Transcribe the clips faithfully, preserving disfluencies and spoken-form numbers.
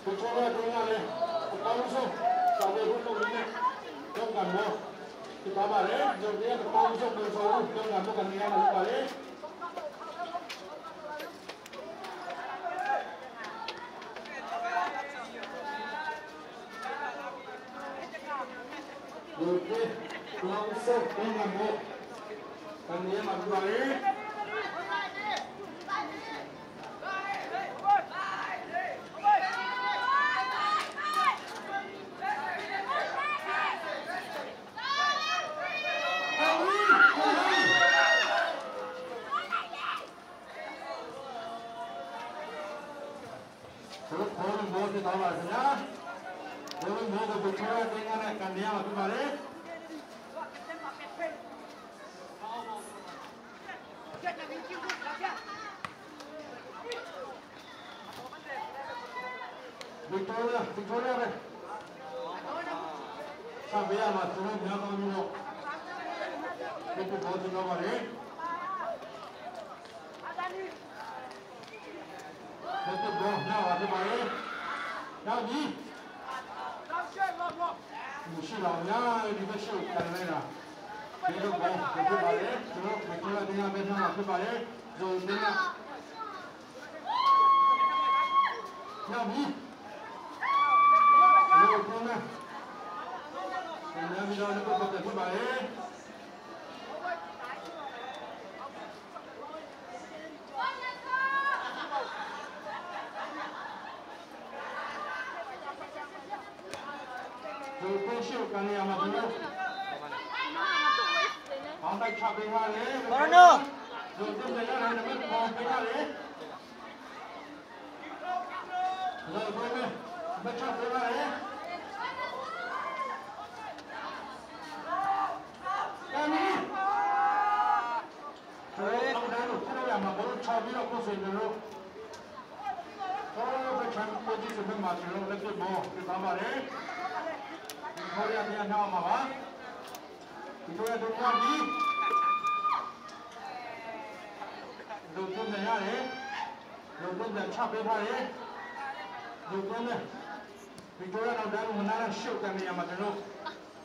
Victoria 队员呢，不帮助，稍微互动一点，勇敢哦。Kita balik, Zodiac 不帮助，不帮助，勇敢不敢，你要怎么办？ Zodiac, 不帮助，勇敢不敢，你要怎么办？ Bawlung bawl te tawh bang hi na. Bawlung bawl ko Victoria te nga na kan dia ma tu bang le. Victoria, Victoria be. Sa be ama tu na nya ka mi lo. Victoria bawl te tawh bang le. Let's go. Now, everybody. Now, me. Let's go. Let's go. Let's go. Let's go. Now, me. Let's go. Now, me. Let's go. Let's go. Corner. Victoria နောက်တန်းကို မနာနဲ့ ရှုပ်ကန်နေရမှာ ကျွန်တော်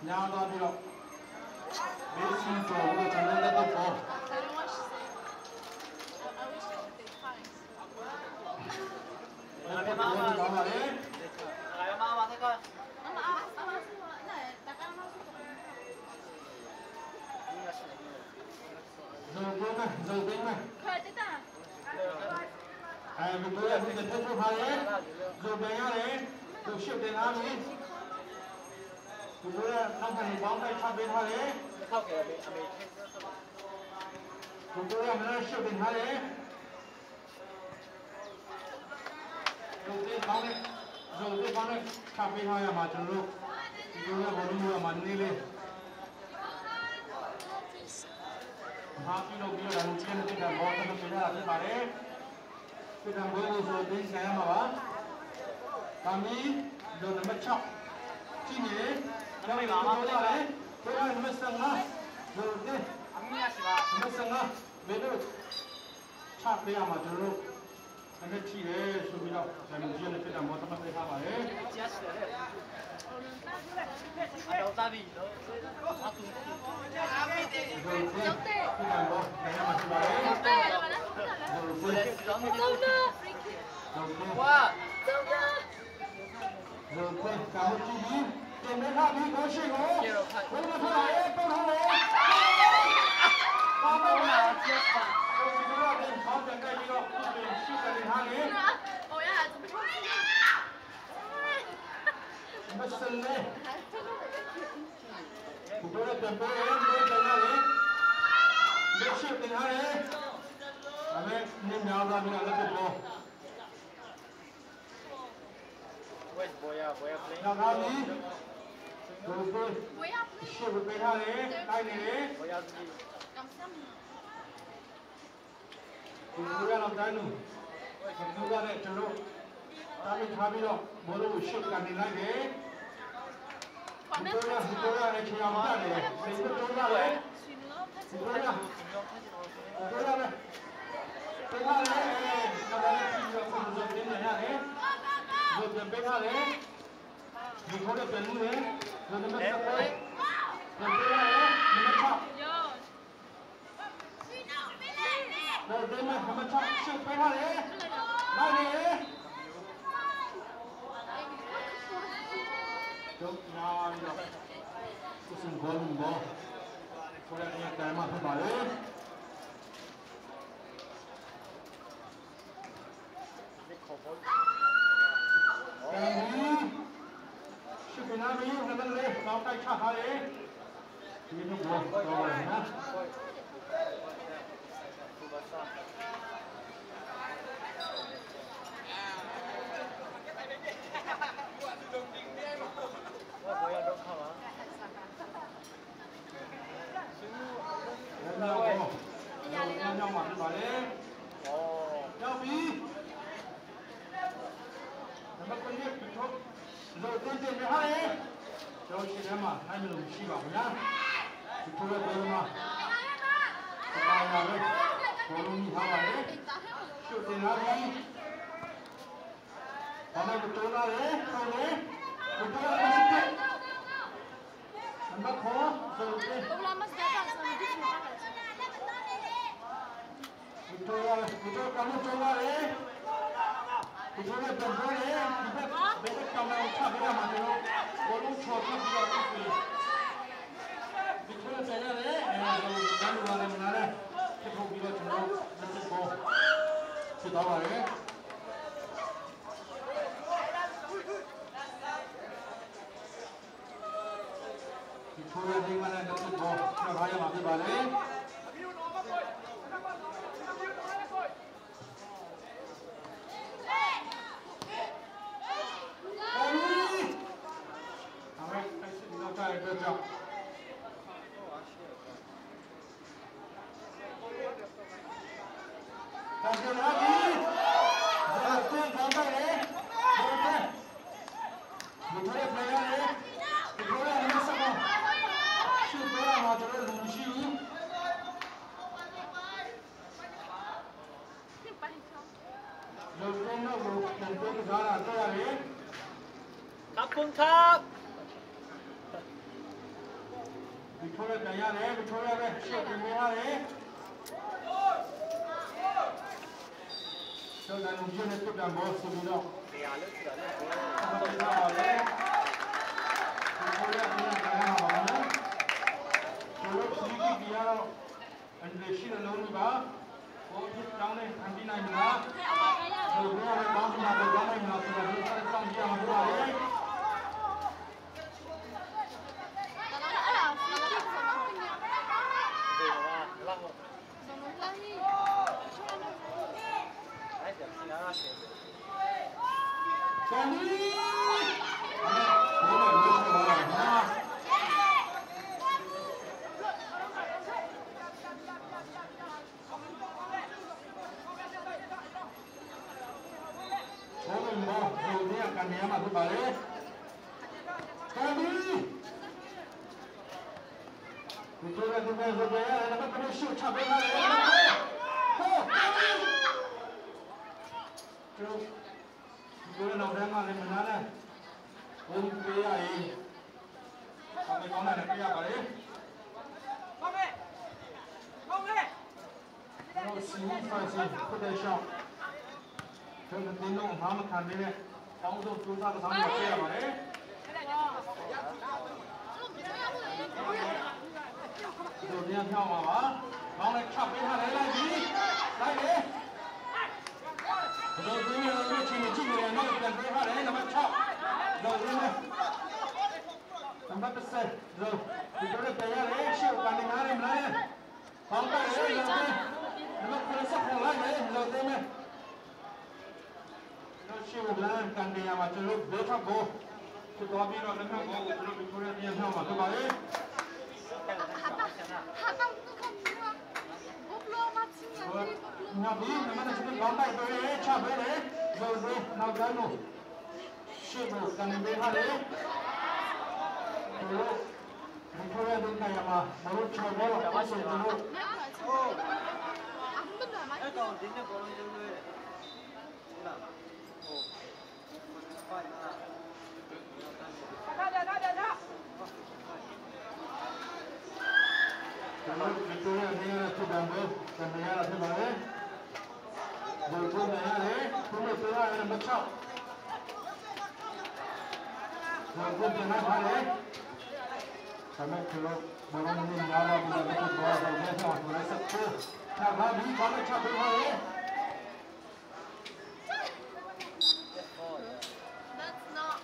များသွားပြီးတော့ Messi ကျော်ပြီးတော့ ကျွန်တော် လက်တော့ပေါ် လက်တော့ပေါ် ကောင်းပါလေ။ ဇိုသိမ်းမယ်၊ ဇိုသိမ်းမယ်။ အဲ၊ ဗစ်တိုးရီးယား အသစ် ထပ်ထုတ်ထားတယ်။ ဇိုတင်ရတယ်။ ဇိုရှေ့တင်ထားပြီ။ ဗစ်တိုးရီးယား နောက်ကနေ ပေါင်းတိုက်ချပေးထားတယ်။ ဗစ်တိုးရီးယား မနာရှေ့တင်ထားတယ်။ ဇိုသစ်ကောင်းနဲ့၊ ဇိုသစ်ကောင်းနဲ့ ချပေးထားရမှာ ကျွန်တော်တို့ ဒီလိုမျိုး ဘောလုံးမျိုးမှာ နည်းလေး အမှားပြုလုပ်ပြီးတော့ ဒါမျိုး ကျင်းတဲ့ ဘောလုံးမျိုး ပေးထားတာ ဖြစ်ပါတယ်။ ဖြစ်တာကို ဇိုသစ် ဆင်ရမှာပါ။ ဒါမီး ဇိုနံပါတ် ခြောက် ကြည့်နေတယ်။ ကျောင်းမှာ ပြောရတယ်။ ပြောရရင် နံပါတ် ဆယ့်ငါး ဇိုသစ် နံပါတ် ဆယ့်ငါး ဘယ်လို ချပေးရမှာ ကျွန်တော်တို့ နံပါတ် ထိတယ်ဆိုပြီးတော့ ဆရာမကြီးကလည်း ဖြစ်တာ မော်တော်မတ် ပေးထားပါတယ်။ အတော်သားပြီနော်။ အတူတူ။ ဖြစ်တာ မော်တော်မတ် ဖြစ်ပါတယ်။ ဟုတ်တယ်။ ဟုတ်တယ်။ ဟုတ်တယ်။ ကာမတီး တင်ပေးထားပြီး ကိုရှိကို ဝေးမထားပါနဲ့ ပို့ထားတယ်။ ပါမနာ။ ကိုရှိကလည်း ခေါင်းပြန်ကိုက်ပြီးတော့ သူ့ကို ရှုပ်ကနေထားတယ်။ မစလဲ။ ကိုတော့ ပြန်ပေးတယ်။ ကိုပြန်ရတယ်။ လက်ရှိတင်ထားတယ်။ ဒါပေမဲ့ နင်းမြောက်သွားပြီးတော့ လက်ကိုပေါ် Where's Boya? Boya playing? နောက်သားမီး ကိုကို ရှေ့ကိုပေးထားတယ်။ ကိုက်နေတယ်။ Boya ဒီကိုရအောင်တိုင်းလို့ ကိုကလည်း ကျွန်တော် တားမြစ်ထားပြီးတော့ ဘောလုံးကို ရှေ့ကနေလိုက်တယ်။ ကိုက ကိုကလည်း ခြေရာမတတ်တယ်။ စိတ်မတိုးရတယ်။ ကိုက ကိုကလည်း ขอบคุณครับ Victoria ပြန်ရတယ် Victoria ပဲ ရှေ့တင်ပေးထားတယ် ရှေ့တန်းကို ရှေ့နဲ့ ပြစ်ဒဏ် ဘော ဆူပြီးတော့ Victoria ပြန်ရမှာပါနော် Free kick ကတော့ အန္တရာယ်ရှိတဲ့ လုံးတွေပါ ဘော ဖြစ်ကောင်းနဲ့ ဖန်တီးနိုင်မလား ဘယ်လိုမျိုးနဲ့ ကောင်းကင်မှာ ပြောင်းနိုင်မလားဆိုတာကို ဆက်စောင့်ကြည့်ရမှာ ဖြစ်ပါတယ်။ Golden ball ကို ဒီက ကန်နေရမှာ ဖြစ်ပါတယ်။ ကန်ပြီ။ Victoria ဒီဘက်ကို ပြန်ရတယ်။ နံပါတ်ခုနစ် ရှုတ်ချပေးထားတယ်။ ဟိုး ကန်ပြီ။ သူတို့ ဒီဘက်နောက်တန်းကလည်း မနားနဲ့ ဝင်ပေးရရင် အမေကောင်းတာနဲ့ ပြရပါတယ်။ ကျွန်တော် စီဝီဖိုင်စင် ဖြစ်တဲ့ရှော့ ကျွန်တော်တင်းတော့ အမှားမခံသေးတဲ့ တောင်းဆိုကြိုးစားကစားမှု တွေ့ရပါတယ်။ ဒိုတင်ဖြောင်းပါပါ။ ကောင်းတဲ့ ချပေးထားတယ်။ လိုက်ပြီ။ လိုက်တယ်။ ဒိုတင်ရဲ့ အလုပ်ချင်းချင်း ကြည့်နေတယ်။ နောက်ပြန်ပေးထားတယ်။ နံပါတ်ခြောက် ဒိုတင်နဲ့ နံပါတ်တစ်ဆယ် ဒိုတင် ပြန်ရတယ်။ ရှေ့ကို ကန်တင်ထားတယ်။ မလား။ ကောင်းပါတယ်။ ဒိုတင် နံပါတ်ခုနစ်ဆယ့်ခုနစ် လိုက်တယ်။ ဒိုတင်နဲ့ ရှေ့ကို လမ်းကန်တင်ရမှာ ကျွန်တော်တို့ ဘဲထပ်ကို ဖြစ်သွားပြီးတော့ လက်မှတ်ကို ကျွန်တော်တို့ Victoria ပြန်ဖြောင်းမှာ ဖြစ်ပါတယ်။ ဟာတောင် ဟာတောင် သူက မြှောက်ပြီး နံပါတ်နှစ် ကောင်းတိုက်ပေးတယ်။ ချပေးတယ်။ ဒိုတင် နောက်တန်းကို ရှေ့ကို ကန်တင်ပေးထားတယ်။ ကျွန်တော်တို့ Victoria တင်ကြရမှာ မတို့ ချော်ဘောတော့ ပတ်ဆိုကျွန်တော်တို့ That's not.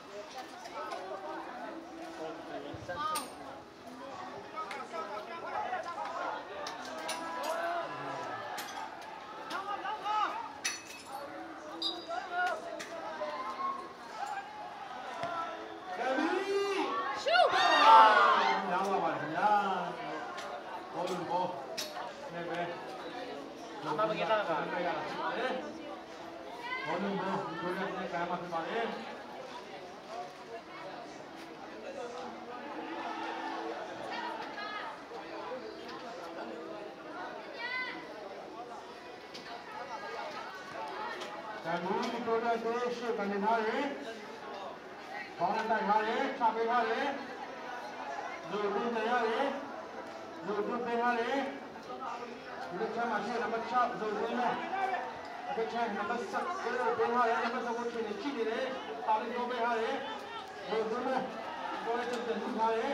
Ka nu ni ko da de she ka ne na re. Ka na tai ha re, cha pe ha re. Zo du tai ha re. Zo du pe ha re. Ni cha ma she na ma cha zo du na. Pe cha na ma sa ko pe ha re, na ma sa ko che ne chi ni re. Ta ni ko pe ha re. Zo du na. Ko le cha du ha re.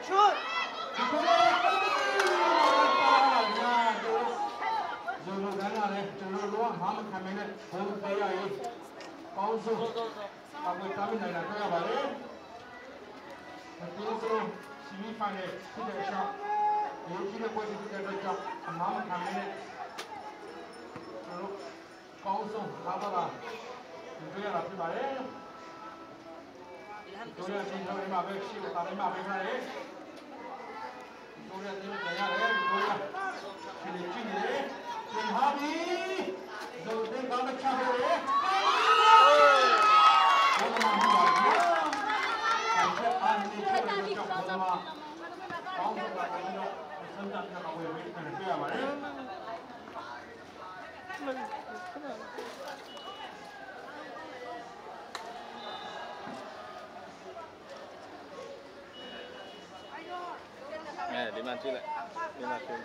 Shoot! Victoria team, Victoria team, Victoria team, Victoria team, Victoria. Victoria. Victoria. Eh, lima cila. Lima cila.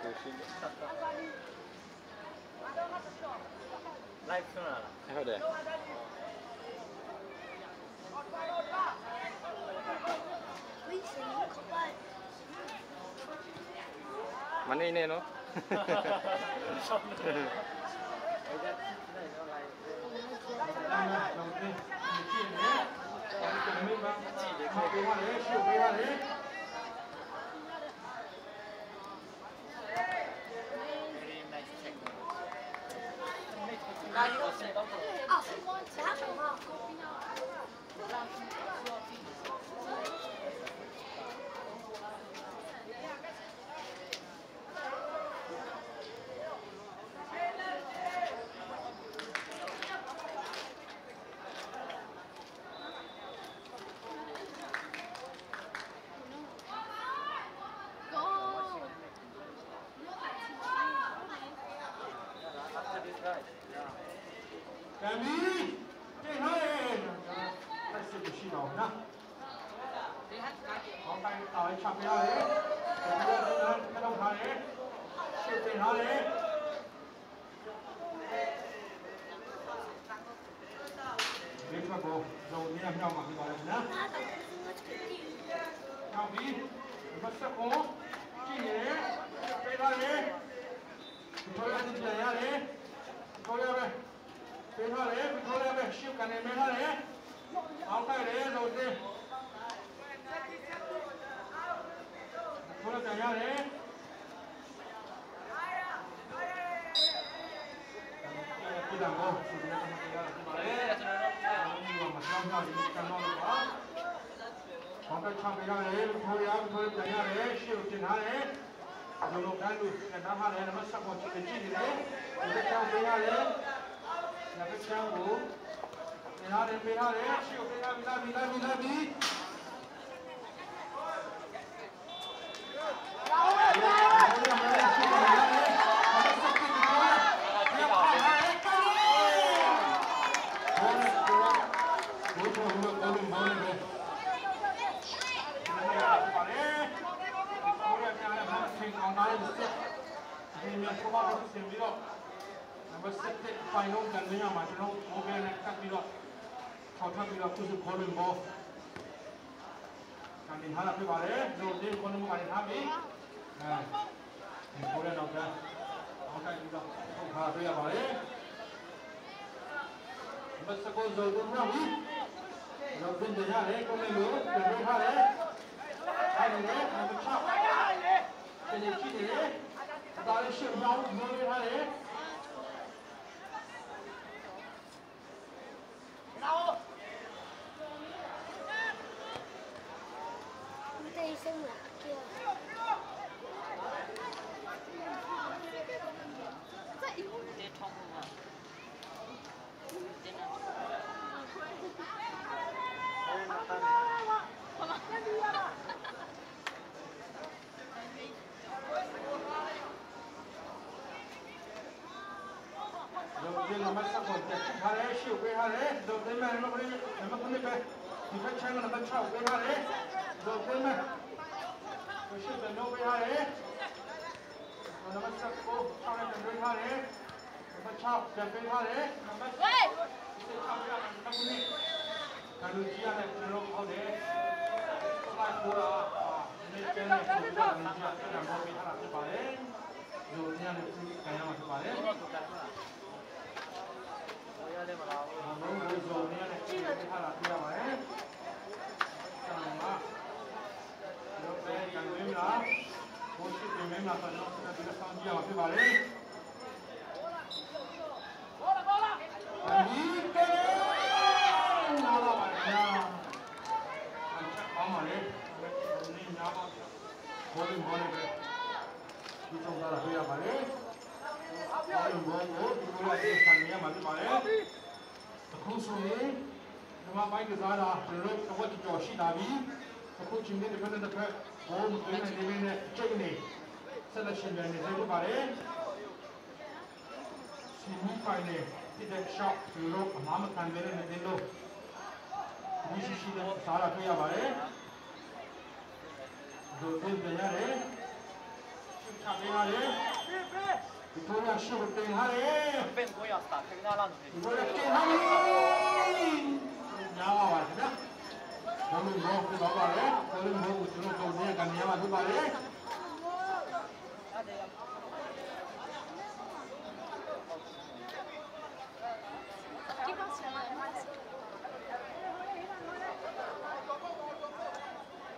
Live tu na. Eh, dah. Mana ini, no? Hong Kong ချပေးထားတယ်။ ဗစ်တိုးရီးယား ဗစ်တိုးရီးယား ပြန်ရတယ်။ ရှေ့ကိုတင်ထားတယ်။ ဇိုလိုကန်းလူ ပြန်ထားထားတယ်။ နံပါတ်ဆယ့်ကိုး ချစ်ချစ်နေတယ်။ ဒီဘက်ချောင်းပေးထားတယ်။ ဒီဘက်ချောင်းကို တင်ထားတယ် ပေးထားတယ်။ ရှေ့ကိုပေးထားပြီ လာပြီ လာပြီ လာပြီ။ နံပါတ်ဆယ့်တစ် ပိုင်လုံး ကန်သွင်းရမှာ ကျွန်တော်တို့ ဘိုးဘဲနဲ့ ကပ်ပြီးတော့ ထော်ထွက်ပြီးတော့ ကုစုဘောလုံးဘော ကန်တင်ထားတာ ဖြစ်ပါတယ်။ ဒို့အသင်း ဘောလုံးဘော ကန်တင်ထားပြီ။ အဲ ဒီကိုလည်းတော့ ကန် အောက်တိုက်ပြီးတော့ ထုတ်ထားတာ တွေ့ရပါတယ်။ နံပါတ်ဆယ့်ကိုး ဇိုသွင်းထားပြီ။ ဇိုသွင်းတင်ရတယ်။ ကိုယ့်လက်ကို ပြန်ပေးထားတယ်။ ထားနေတယ်။ နံပါတ်ခြောက် ဖြစ်နေ ဖြစ်နေတယ်။ အသာလေး ရှေ့မြောက် နှိုးပေးထားတယ်။ ဇိုသွင်း နံပါတ်ဆယ့်ကိုး ပြန်ချစ်ထားတယ်။ ရှေ့ကိုပေးထားတယ်။ ဇိုသွင်း နံပါတ်ခုနစ် နံပါတ်ခုနစ်ပဲ။ ဒီဘက်ခြမ်းက နံပါတ်ခြောက် ပေးထားတယ်။ ဇိုသွင်း ရှေ့ပြန်နှိုးပေးထားတယ်။ နံပါတ်ဆယ့်ကိုး ခြောက်နဲ့ ပြန်ပေးထားတယ်။ နံပါတ်ခြောက် ပြန်ပေးထားတယ်။ နံပါတ်ဆယ့်ကိုး နံပါတ်ခုနစ် ကလူကြီးကလည်း ကျွန်တော်တို့ ဟုတ်တယ်။ စလိုက်ထိုးတာ နည်းနည်းကျဲနေဆိုပြီးတော့ ကလူကြီးက ပြန်နှိုးပေးထားတာ ဖြစ်ပါတယ်။ လူကြီးကလည်း ပြန်ရမှာ ဖြစ်ပါတယ်။ ဘောလုံးကို ဇိုသွင်း နည်းနည်းကျဲနေထားတာ တွေ့ရပါတယ်။ ဆက်နေပါ။ ဒီဘက်ကန်သွင်းမလား။ ကိုရှိတင်သွင်းမလားဆိုတော့ ကျွန်တော် ဒီဘက်စောင့်ကြည့်ရမှာ ဖြစ်ပါတယ်။ အမီးကဲနားလာပါခင်ဗျာ။ အချက်ကောင်းပါလေ။ နည်းနည်းများပါ။ ဘောလုံးဘောနဲ့ပဲ ပြီးဆုံးသွားတာ တွေ့ရပါတယ်။ ဘောလုံးဘောကို ဒီလိုလိုက် ဆန်နေရမှာ ဖြစ်ပါတယ်။ အခုဆိုရင် မြန်မာပိုင်းကစားတာ ကျွန်တော်တို့ တစ်ဝက်ကျော် ရှိလာပြီ။ အခုချိန်နဲ့ တစ်ဖက်နဲ့တစ်ဖက် ဂိုးမသွင်းနိုင်သေးဘဲနဲ့ အကျိတ်းနဲ့ ဆက်လက်ယှဉ်ပြိုင်နေဆဲ ဖြစ်ပါတယ်။ ဆီမီးဖိုင်နယ် ဖြစ်တဲ့ရှော့ ကျွန်တော်တို့ အမန်မခံဘဲနဲ့ နှစ်သင်းလုံး သတိရှိရှိနဲ့ ကစားတာ တွေ့ရပါတယ်။ ဒို့သွင်းပြန်ရတယ်။ ချပေးရတယ်။ ဗစ်တိုးရီးယား ရှေ့ကိုတင်ထားတယ်။ ဗစ်တိုးရီးယား တင်ထားပြီ။ များပါပါခင်ဗျာ။ ဘောလုံးဘော ဖြစ်သွားပါတယ်။ ဘောလုံးဘောကို ကျွန်တော်တို့ ဒို့သွင်း ကန်နေရမှာ ဖြစ်ပါတယ်။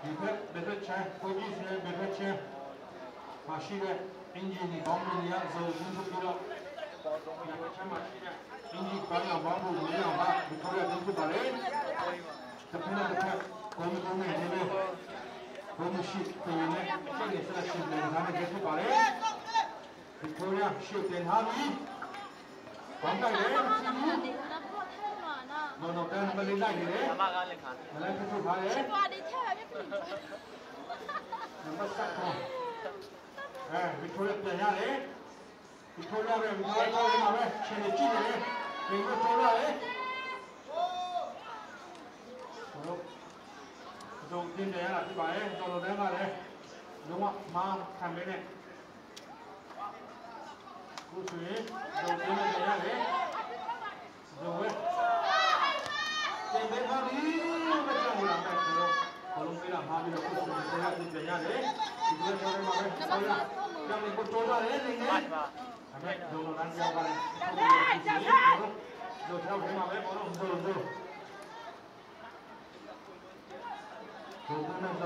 ဒီဘက် ဘယ်ဘက်ခြမ်း ကိုကြီးစီရဲ့ ဘယ်ဘက်ခြမ်းမှာရှိတဲ့ အင်ဂျင်နီယာ ခေါင်းစဉ်တွေက ဇိုသွင်းထုတ်ပြီးတော့ ဒီဘက်ခြမ်းမှာရှိတဲ့ အင်ဂျင်နီယာ ခေါင်းစဉ်တွေက မင်းအောင်က ဗစ်တိုးရီးယား သွင်းထုတ်ပါတယ်။ တစ်ဖက်နဲ့တစ်ဖက် ဂိုးမသွင်းနိုင်သေးဘဲ ဂိုးမရှိသရေနဲ့ အကျိတ်းနဲ့ ဆက်လက်ယှဉ်ပြိုင်ကစားနေဆဲ ဖြစ်ပါတယ်။ ဗစ်တိုးရီးယား ရှေ့တင်ထားပြီ။ ကောင်းတိုက်တယ်။ မထီဘူး။ နော်နော် တန်း နံပါတ်လေး လိုက်နေတယ်။ မလဲထုတ်ထုတ်ထားတယ်။ နံပါတ်ဆယ့်ကိုး အဲ ဗစ်တိုးရီးယား ပြန်ရတယ်။ ဗစ်တိုးရီးယားပဲ ဗစ်တိုးရီးယား ထောက်နေမှာပဲ။ ခြေနဲ့ကြည့်နေတယ်။ ဗစ်တိုးရီးယားလေ။ ကျွန်တော်တို့ အစုံအသင်း ပြန်ရတာ ဖြစ်ပါတယ်။ တော်တော်တန်းကလည်း လုံးဝမခံဘဲနဲ့ အခုဆိုရင် ဇိုသွင်းနဲ့ ပြန်ရတယ်။ ဇိုဝဲ တင်ပေးထားပြီ။ မကျန်ဘူးလား။ ကျွန်တော် ဘောလုံးပေးတာ မှားပြီးတော့ အခုဆိုရင် ဇိုသွင်းနဲ့ ပြန်ရတယ်။ ဒီဘက် ထောက်နေမှာပဲ။ ထောက်ရ။ ပြောင်းနေ ကို ကြိုးစားတယ်။ နေနေ။ ဒါပေမဲ့ ဇိုသွင်းနဲ့ ပြောင်းသွားတယ်။ အခုဆိုရင် ကျွန်တော် ဇိုသွင်း ထောက်နေမှာပဲ။ ဘောလုံး ဇို ဇို ဇိုသွင်းမယ်။ ဇိုသွင်းမယ်။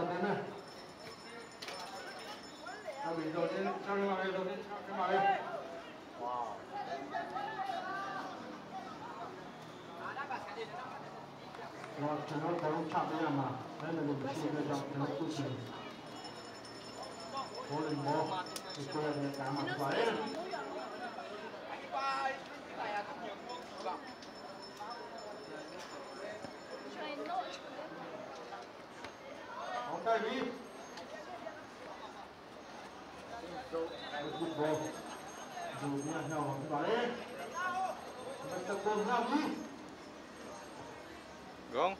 ဟုတ်ပြီ။ ဇိုသွင်း ထောက်နေမှာပဲ။ ဇိုသွင်း ထောက်နေမှာပဲ။ ဝေါ။ Ball and ball. Victoria ne kama. Okay, vi. Good ball. Good ball. Gong.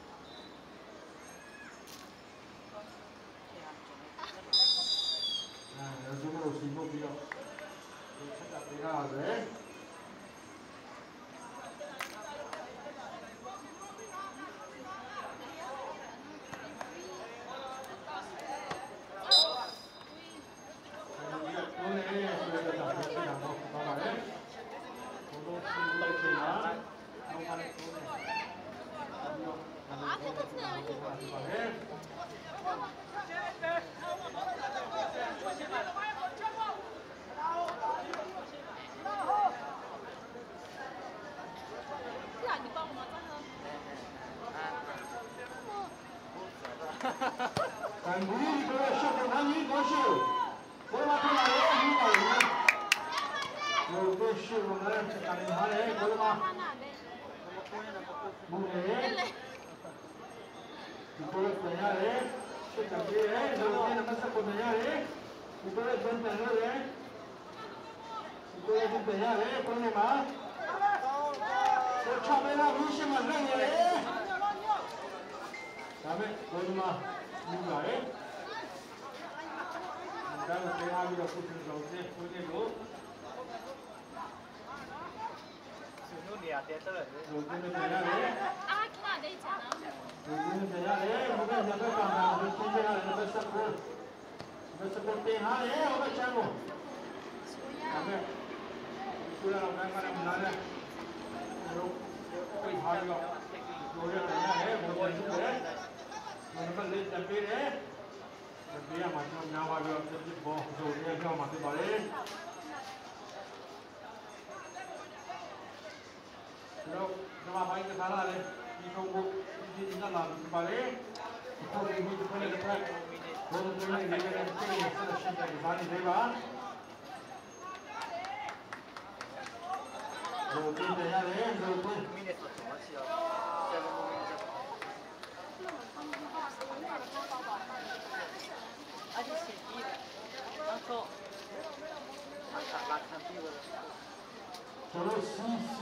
Chalo, C, C,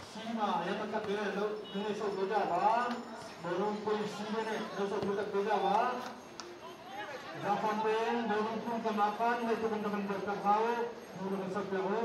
C ma, ya ta ka te lo, ne so do ja ba. Bolong pui C ne, lo so do ja ba. Zafan pen, bolong pui ka ma pan, ne tu kan kan ber ka hau, tu kan sa pia ho.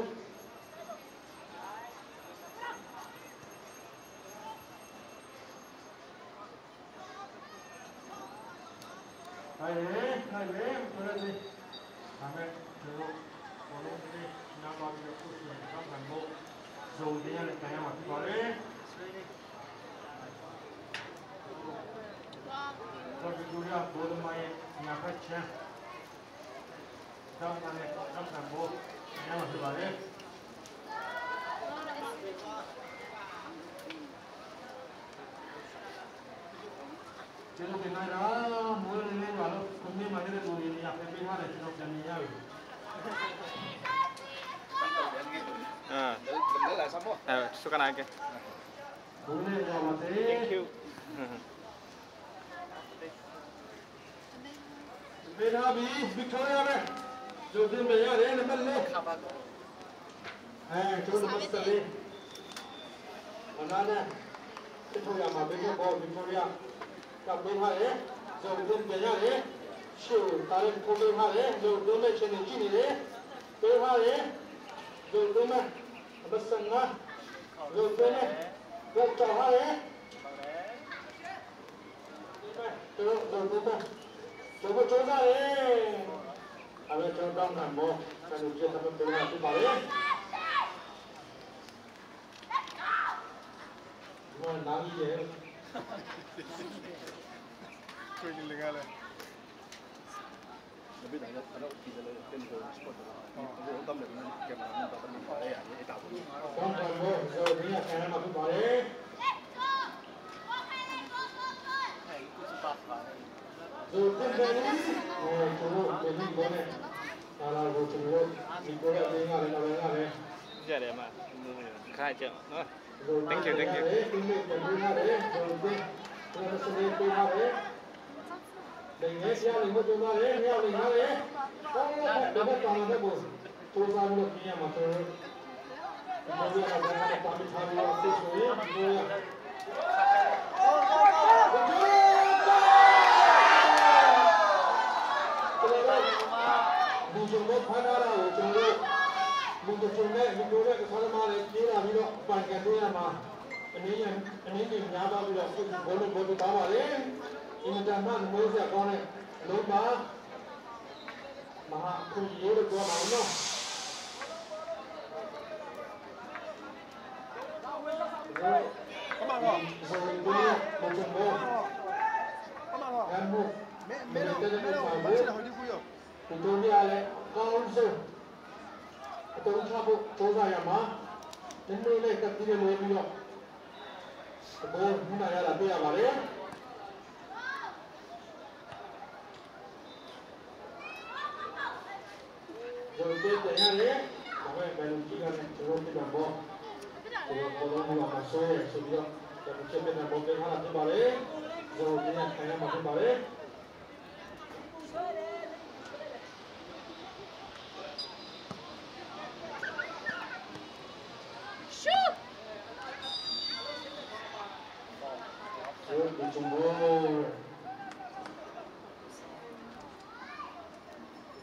Ah. Eh, suka na ke. Thank you. Bena bi Victoria be. Jordan be ya re na le. Eh, Jordan mas le. Mana na. Victoria ma be ya bo Victoria. Ka be ha re. Jordan be ya re. Shu talent ko be ha re. Jordan be chene chini re. Be ha re. Jordan be. Masanga. Jordan be. Be ha re. Zo Teng Benny, eh, ကျွန်တော်တို့ Benny ကိုလည်း ဒါလာကို ကျွန်တော်တို့ ဒီကိုလည်း အလေးငါလည်း အလေးငါလည်း ရတယ်မ ခါကျနော် Thank you, thank you. ဒီကိုလည်း ပေးထားတယ်။ ဒီကိုလည်း ပေးထားတယ်။ နိုင်ငံခြားနေ မတူပါနဲ့ မရနိုင်ပါနဲ့။ ဟော ဒီဘက်ပါလာတဲ့ပုံ စူးစမ်းပြီးတော့ ပြင်ရမှာ ကျွန်တော်တို့ ဒီကိုလည်း ဒါက တာမီထားပြီးတော့ ဆက်ဆိုရင် ဒီကိုလည်း လူကြုံမဲ့ဖမ်းထားတာကို ကျွန်တော်တို့ လူကြုံမဲ့ လူကြုံတဲ့ကစားသမားတွေ ပြေးလာပြီးတော့ ပန်ကန်ပေးရမှာ အနည်းငယ် အနည်းငယ်များသွားပြီးတော့ အခုဘောလုံး ဘောလုံး သွားပါတယ်။ အင်မတန်မှ နမွေးစရာကောင်းတဲ့ အလုပ်ပါ။ မဟာအခွင့်အရေးလို့ ပြောပါဦးနော်။ ကမ္ဘာ့ ကမ္ဘာ့ ကမ္ဘာ့ ကမ္ဘာ့ ကမ္ဘာ့ မင်း မင်းတို့ မင်းတို့ မင်းတို့ မင်းတို့ ဒီကိုရော ဒီကိုလည်း အကောင်းဆုံး အသုံးချဖို့ ကြိုးစားရမှာ။ နည်းနည်းလေး ကပ်ပြီးတော့ သဘောမူနိုင်ရတာ တွေ့ရပါတယ်။ ရုပ်သေးပြန်ရတယ်။ ဒါပေမဲ့ ဘယ်လိုကြည့်ရလဲ ကျွန်တော်တို့ ပြန်တော့ ကျွန်တော် ဘောလုံးကို အဆွဲရဆိုပြီးတော့ ကျွန်တော် ချက်ပြန်တော့ ပေးထားတာ ဖြစ်ပါတယ်။ ရုပ်သေးနဲ့ ထိုင်ရမှာ ဖြစ်ပါတယ်။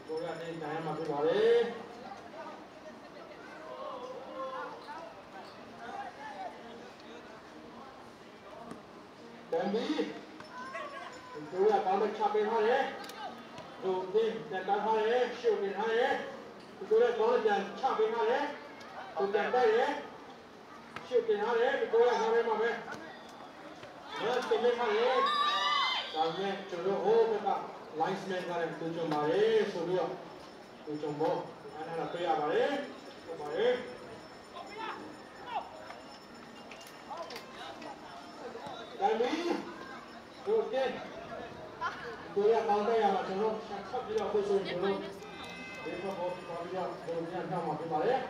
ကိုရနဲ့ နိုင်ရမှာ ဖြစ်ပါတယ်။ တန်ပြီ။ ကိုရ ကောင်းတဲ့ ချပေးထားတယ်။ ဒိုတင် ပြန်တောင်းထားတယ်။ ရှုပ်တင်ထားတယ်။ ကိုရ ကောင်းတဲ့ ပြန်ချပေးထားတယ်။ ကိုပြန်တိုက်တယ်။ ရှုပ်တင်ထားတယ်။ ကိုရ ငါပဲမှာပဲ။ ငါတင်ပေးထားတယ်။ ဒါပေမဲ့ ကျွန်တော်တို့ ဟိုဘက်က linesman ကလည်း သူကြုံပါတယ်ဆိုပြီးတော့ သူကြုံဖို့ လိုအပ်ထားတာ တွေ့ရပါတယ်။ ဟုတ်ပါတယ်။ တန်ပြီ။ တို့တင်။ ကိုရ ကောင်းတဲ့ ရမှာ ကျွန်တော်တို့ ဆက်ပြီးတော့ အခုဆိုရင် ကျွန်တော်တို့ ဒီဘက်ကို သွားပြီးတော့ ဒိုတင် နောက်မှာ ဖြစ်ပါတယ်။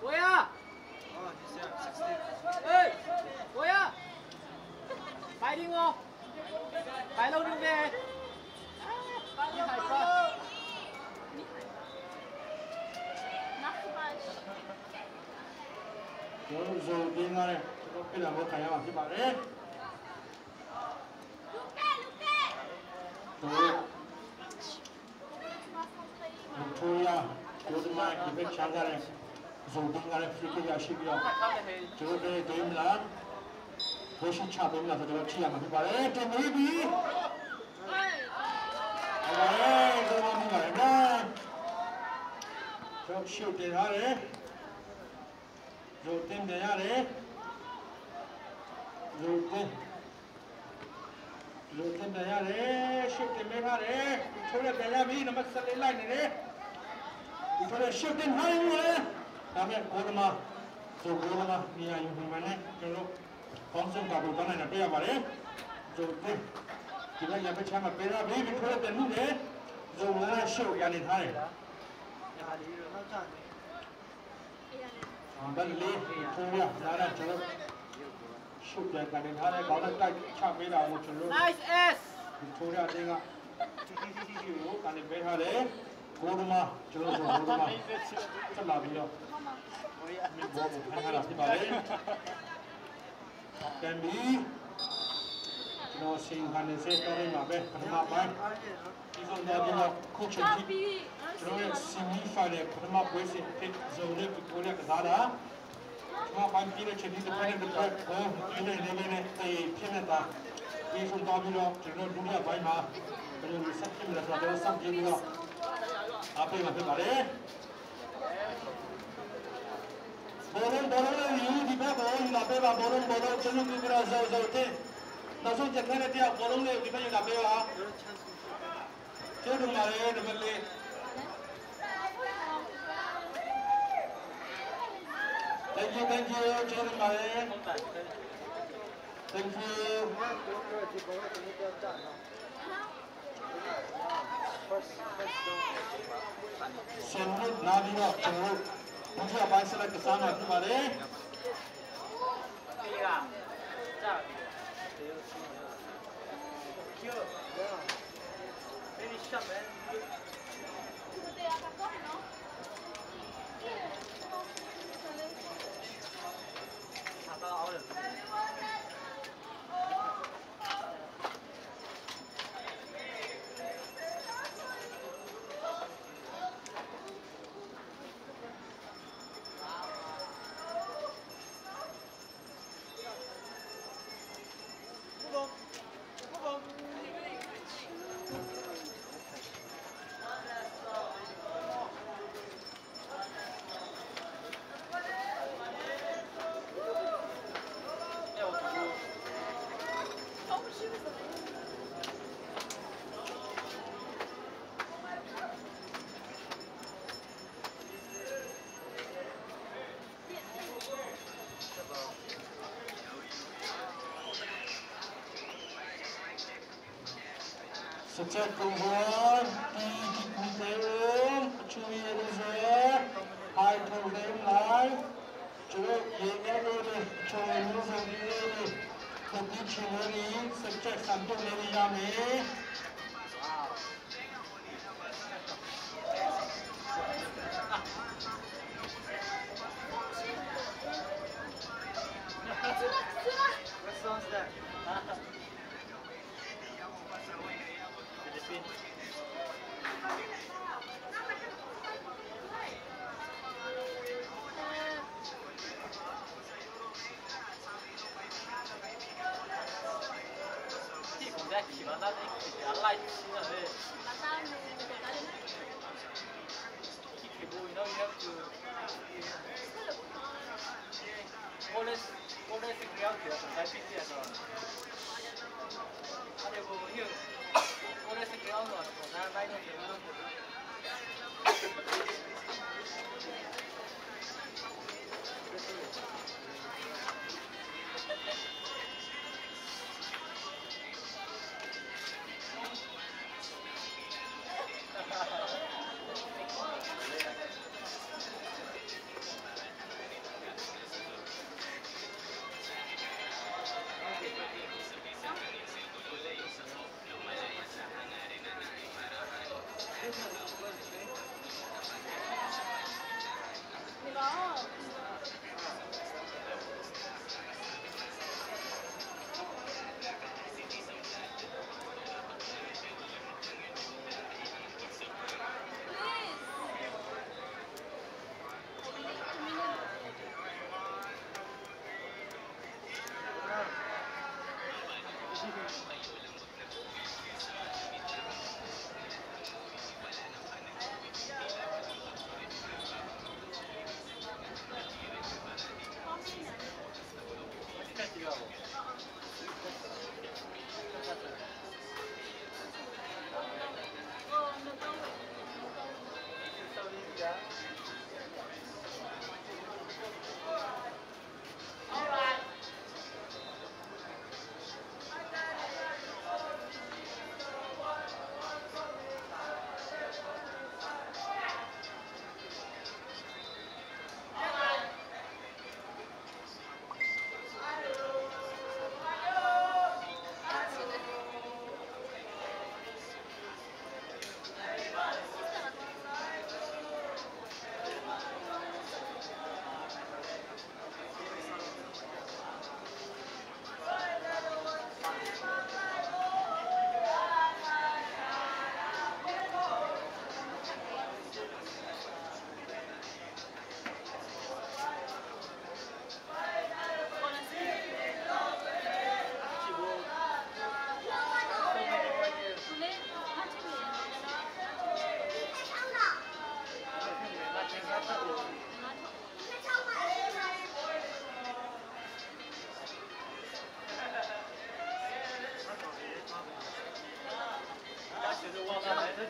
ကိုရ။ ဟေး ကိုရ။ ပိုင်ဒင်းကို ပိုင်လုံးဒင်းပဲ။ ကျွန်တော်တို့ ဇိုတင်ကလည်း ကျွန်တော် ပြစ်ဒဏ်ကို ခံရမှာ ဖြစ်ပါတယ်။ ကျွန်တော်တို့ Victoria ကိုယ်တမန် ဒီဘက်ခြမ်းကလည်း ဇိုတင်ကလည်း free kick ရရှိပြီးတော့ ကျွန်တော်တို့ game လာ position ချပေးမလားဆိုတော့ ကြည့်ရမှာ ဖြစ်ပါတယ်။ တင်ပေးပြီ။ ဟုတ်ပါတယ်။ ကျွန်တော်တို့ မိပါတယ်နော်။ ကျွန်တော် ရှုပ်တင်ထားတယ်။ ရုပ်တင်ပြန်ရတယ်။ ရုပ်တင် ရုပ်တင်ပြန်ရတယ်။ ရှုပ်တင်ပေးထားတယ်။ ကိုချိုးလည်း ပြန်ရပြီ။ နံပါတ် ဆယ့်လေး လိုက်နေတယ်။ ကိုချိုးလည်း ရှုပ်တင်ထားတယ်။ ဒါပေမဲ့ ကိုယ်တမန် ကိုယ်တမန် နေရာယူနိုင်မှန်းနဲ့ ကျွန်တော်တို့ ခေါင်းဆောင်က ပို့သွားနိုင်တာ တွေ့ရပါတယ်။ ရုပ်တင် ဒီဘက် ရန်ဘက်ခြမ်းမှာ ပေးထားပြီ။ ကိုချိုးလည်း ပြန်နုတယ်။ ရုပ်တင် ရှုပ်ရနေထားတယ်။ ဘက်လေး Victoria နားနဲ့ ကျွန်တော်တို့ ရှုပ်ပြန်ကန်နေထားတဲ့ ခေါင်းနဲ့ တိုက်ချပေးတာကို ကျွန်တော်တို့ Nice S Victoria အသင်းက ရှုပ်ကို ကန်နေပေးထားတယ်။ ကိုယ်တမန် ကျွန်တော်တို့ ကိုယ်တမန် တက်လာပြီးတော့ မင်းဘောကို ဖမ်းထားတာ ဖြစ်ပါတယ်။ ပြန်ပြီ။ ကျွန်တော် အစီရင်ခံနေဆဲ အတောအတွင်းမှာပဲ ပထမပိုင်း ပြီးဆုံးသွားပြီးတော့ အခုချိန်ထိ ကျွန်တော်ရဲ့ semi final ပထမပွဲစဉ်အဖြစ် ဇိုင်နဲ့ Victoria ကစားတာ ပထမပိုင်းပြီးတဲ့အချိန်ထိ တစ်ဖက်နဲ့တစ်ဖက် ဂိုးသွင်းနိုင်လေးလေးနဲ့ သရေဖြစ်နဲ့သာ ပြီးဆုံးသွားပြီးတော့ ကျွန်တော်တို့ ဒုတိယပိုင်းမှာ ဘယ်လိုဆက်ဖြစ်မလဲဆိုတာ ကျွန်တော်တို့ စောင့်ကြည့်ပြီးတော့ အားပေးမှာ ဖြစ်ပါတယ်။ ဘောလုံး ဘောလုံးနဲ့ယူ ဒီဘက်ကို ယူလာပေးပါ။ ဘောလုံး ဘောလုံး ကျွန်တော် ပြုပြီးတော့ ဇိုင် ဇိုင်တင် Tasun jet ngai na tia, bolong le, di pa yu da pe wa. Che dung ma le, number le. Thank you, thank you, che dung ma le. Thank you. Sen lut na di wa, che lut. Puji abai sila kesana tu ma le. Sachet kong buan, ti kik mi te um, a chu mi a lu zo, hai thong ve um lai. Chu ye ngai lo de, chu ye lu zo ni lo de. Ko ti chi lo ni, sachet sam tu le ni ya me. What song's that? Philippines.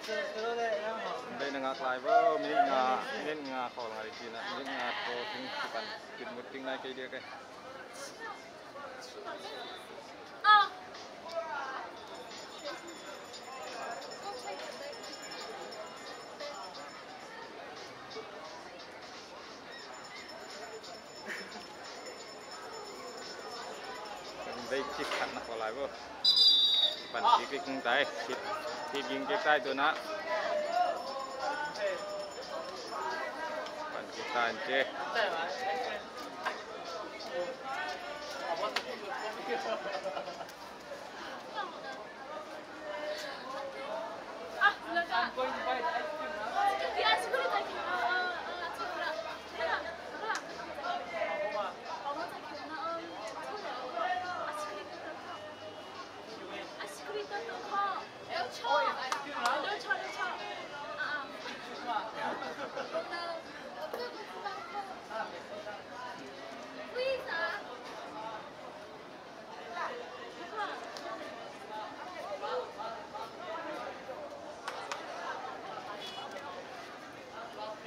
Bei na ngak lai bo, minit nga, minit nga khawl ngai kina, minit nga tawh ding kipan, kit mut ding nai kei dia kei. Kan bei cik khat na khawl lai bo. Pan kik kik tai, kik, kik ging kik tai tu na. Pan kik tai an ce.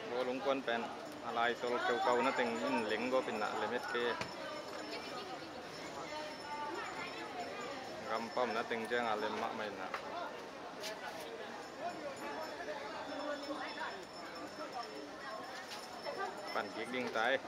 Bawlung kuan pen a lai tol keukau na teng in leng gawp in na lem et kei. Gampam na teng ciang a lem mahmah in na. Pan kik ding tai.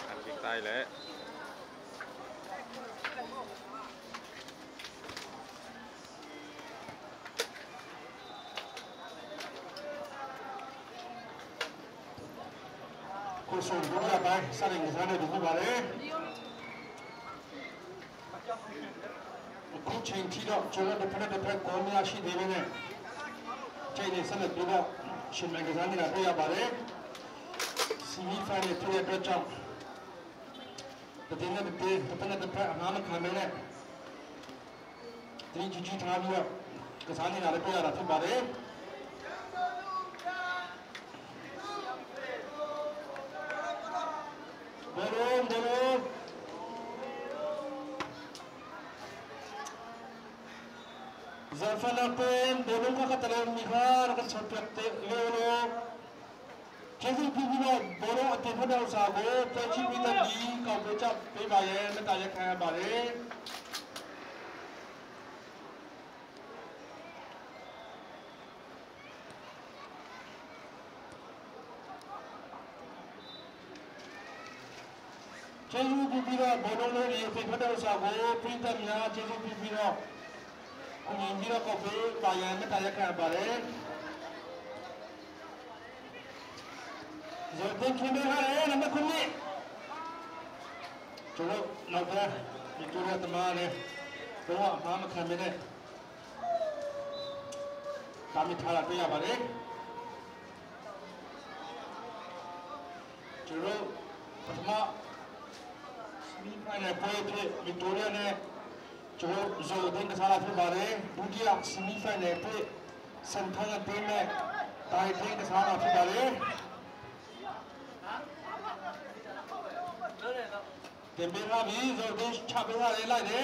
An kik tai leh. Khuasung duk ya pai, sa ding sa ding duk ba le. Khu cheng thi dawh, cua dawh, dawh phana dawh phana kawm ya shi dei bene. Cheng ni sana dawh, shin man ka zan ni na dawh ya ba le. Semi final dawh ya dawh chong. Dawh phana dawh phana, dawh phana dawh phana, a ngam a kha mene. Three G G three dawh, ka zan ni na dawh ya dawh thi ba le. Bawlung, bawlung. Zalfana pen, bawlung ka kata le mi kha, na kan sa piak te, lo, lo. Jesu pi pi lo, bawlung a te pha dau sa go, pe chi pi ta di, kau pe chap, pe ba ye, me ta ye kha ba le. Jesu pipi lo, bawlung lo ni, pe pha dau sa go, Pritam ya, Jesu pipi lo. Kung yin pi lo ko pe, ba ya, me ta ya ka ba le. Zo ten khin be ha le, number kumi. Cholo, number, Victoria Tamale. Ko wa, ma ma khan me le. Tami thala to ya ba le. Churo, pathama, semi final poi phe, Victoria ne, churo, zo ding ka sala phe ba le, dutiya, semi final phe, Santana team ne, tai ding ka sala phe ba le. Tembe ha bi, zo de cha be ha le lai de.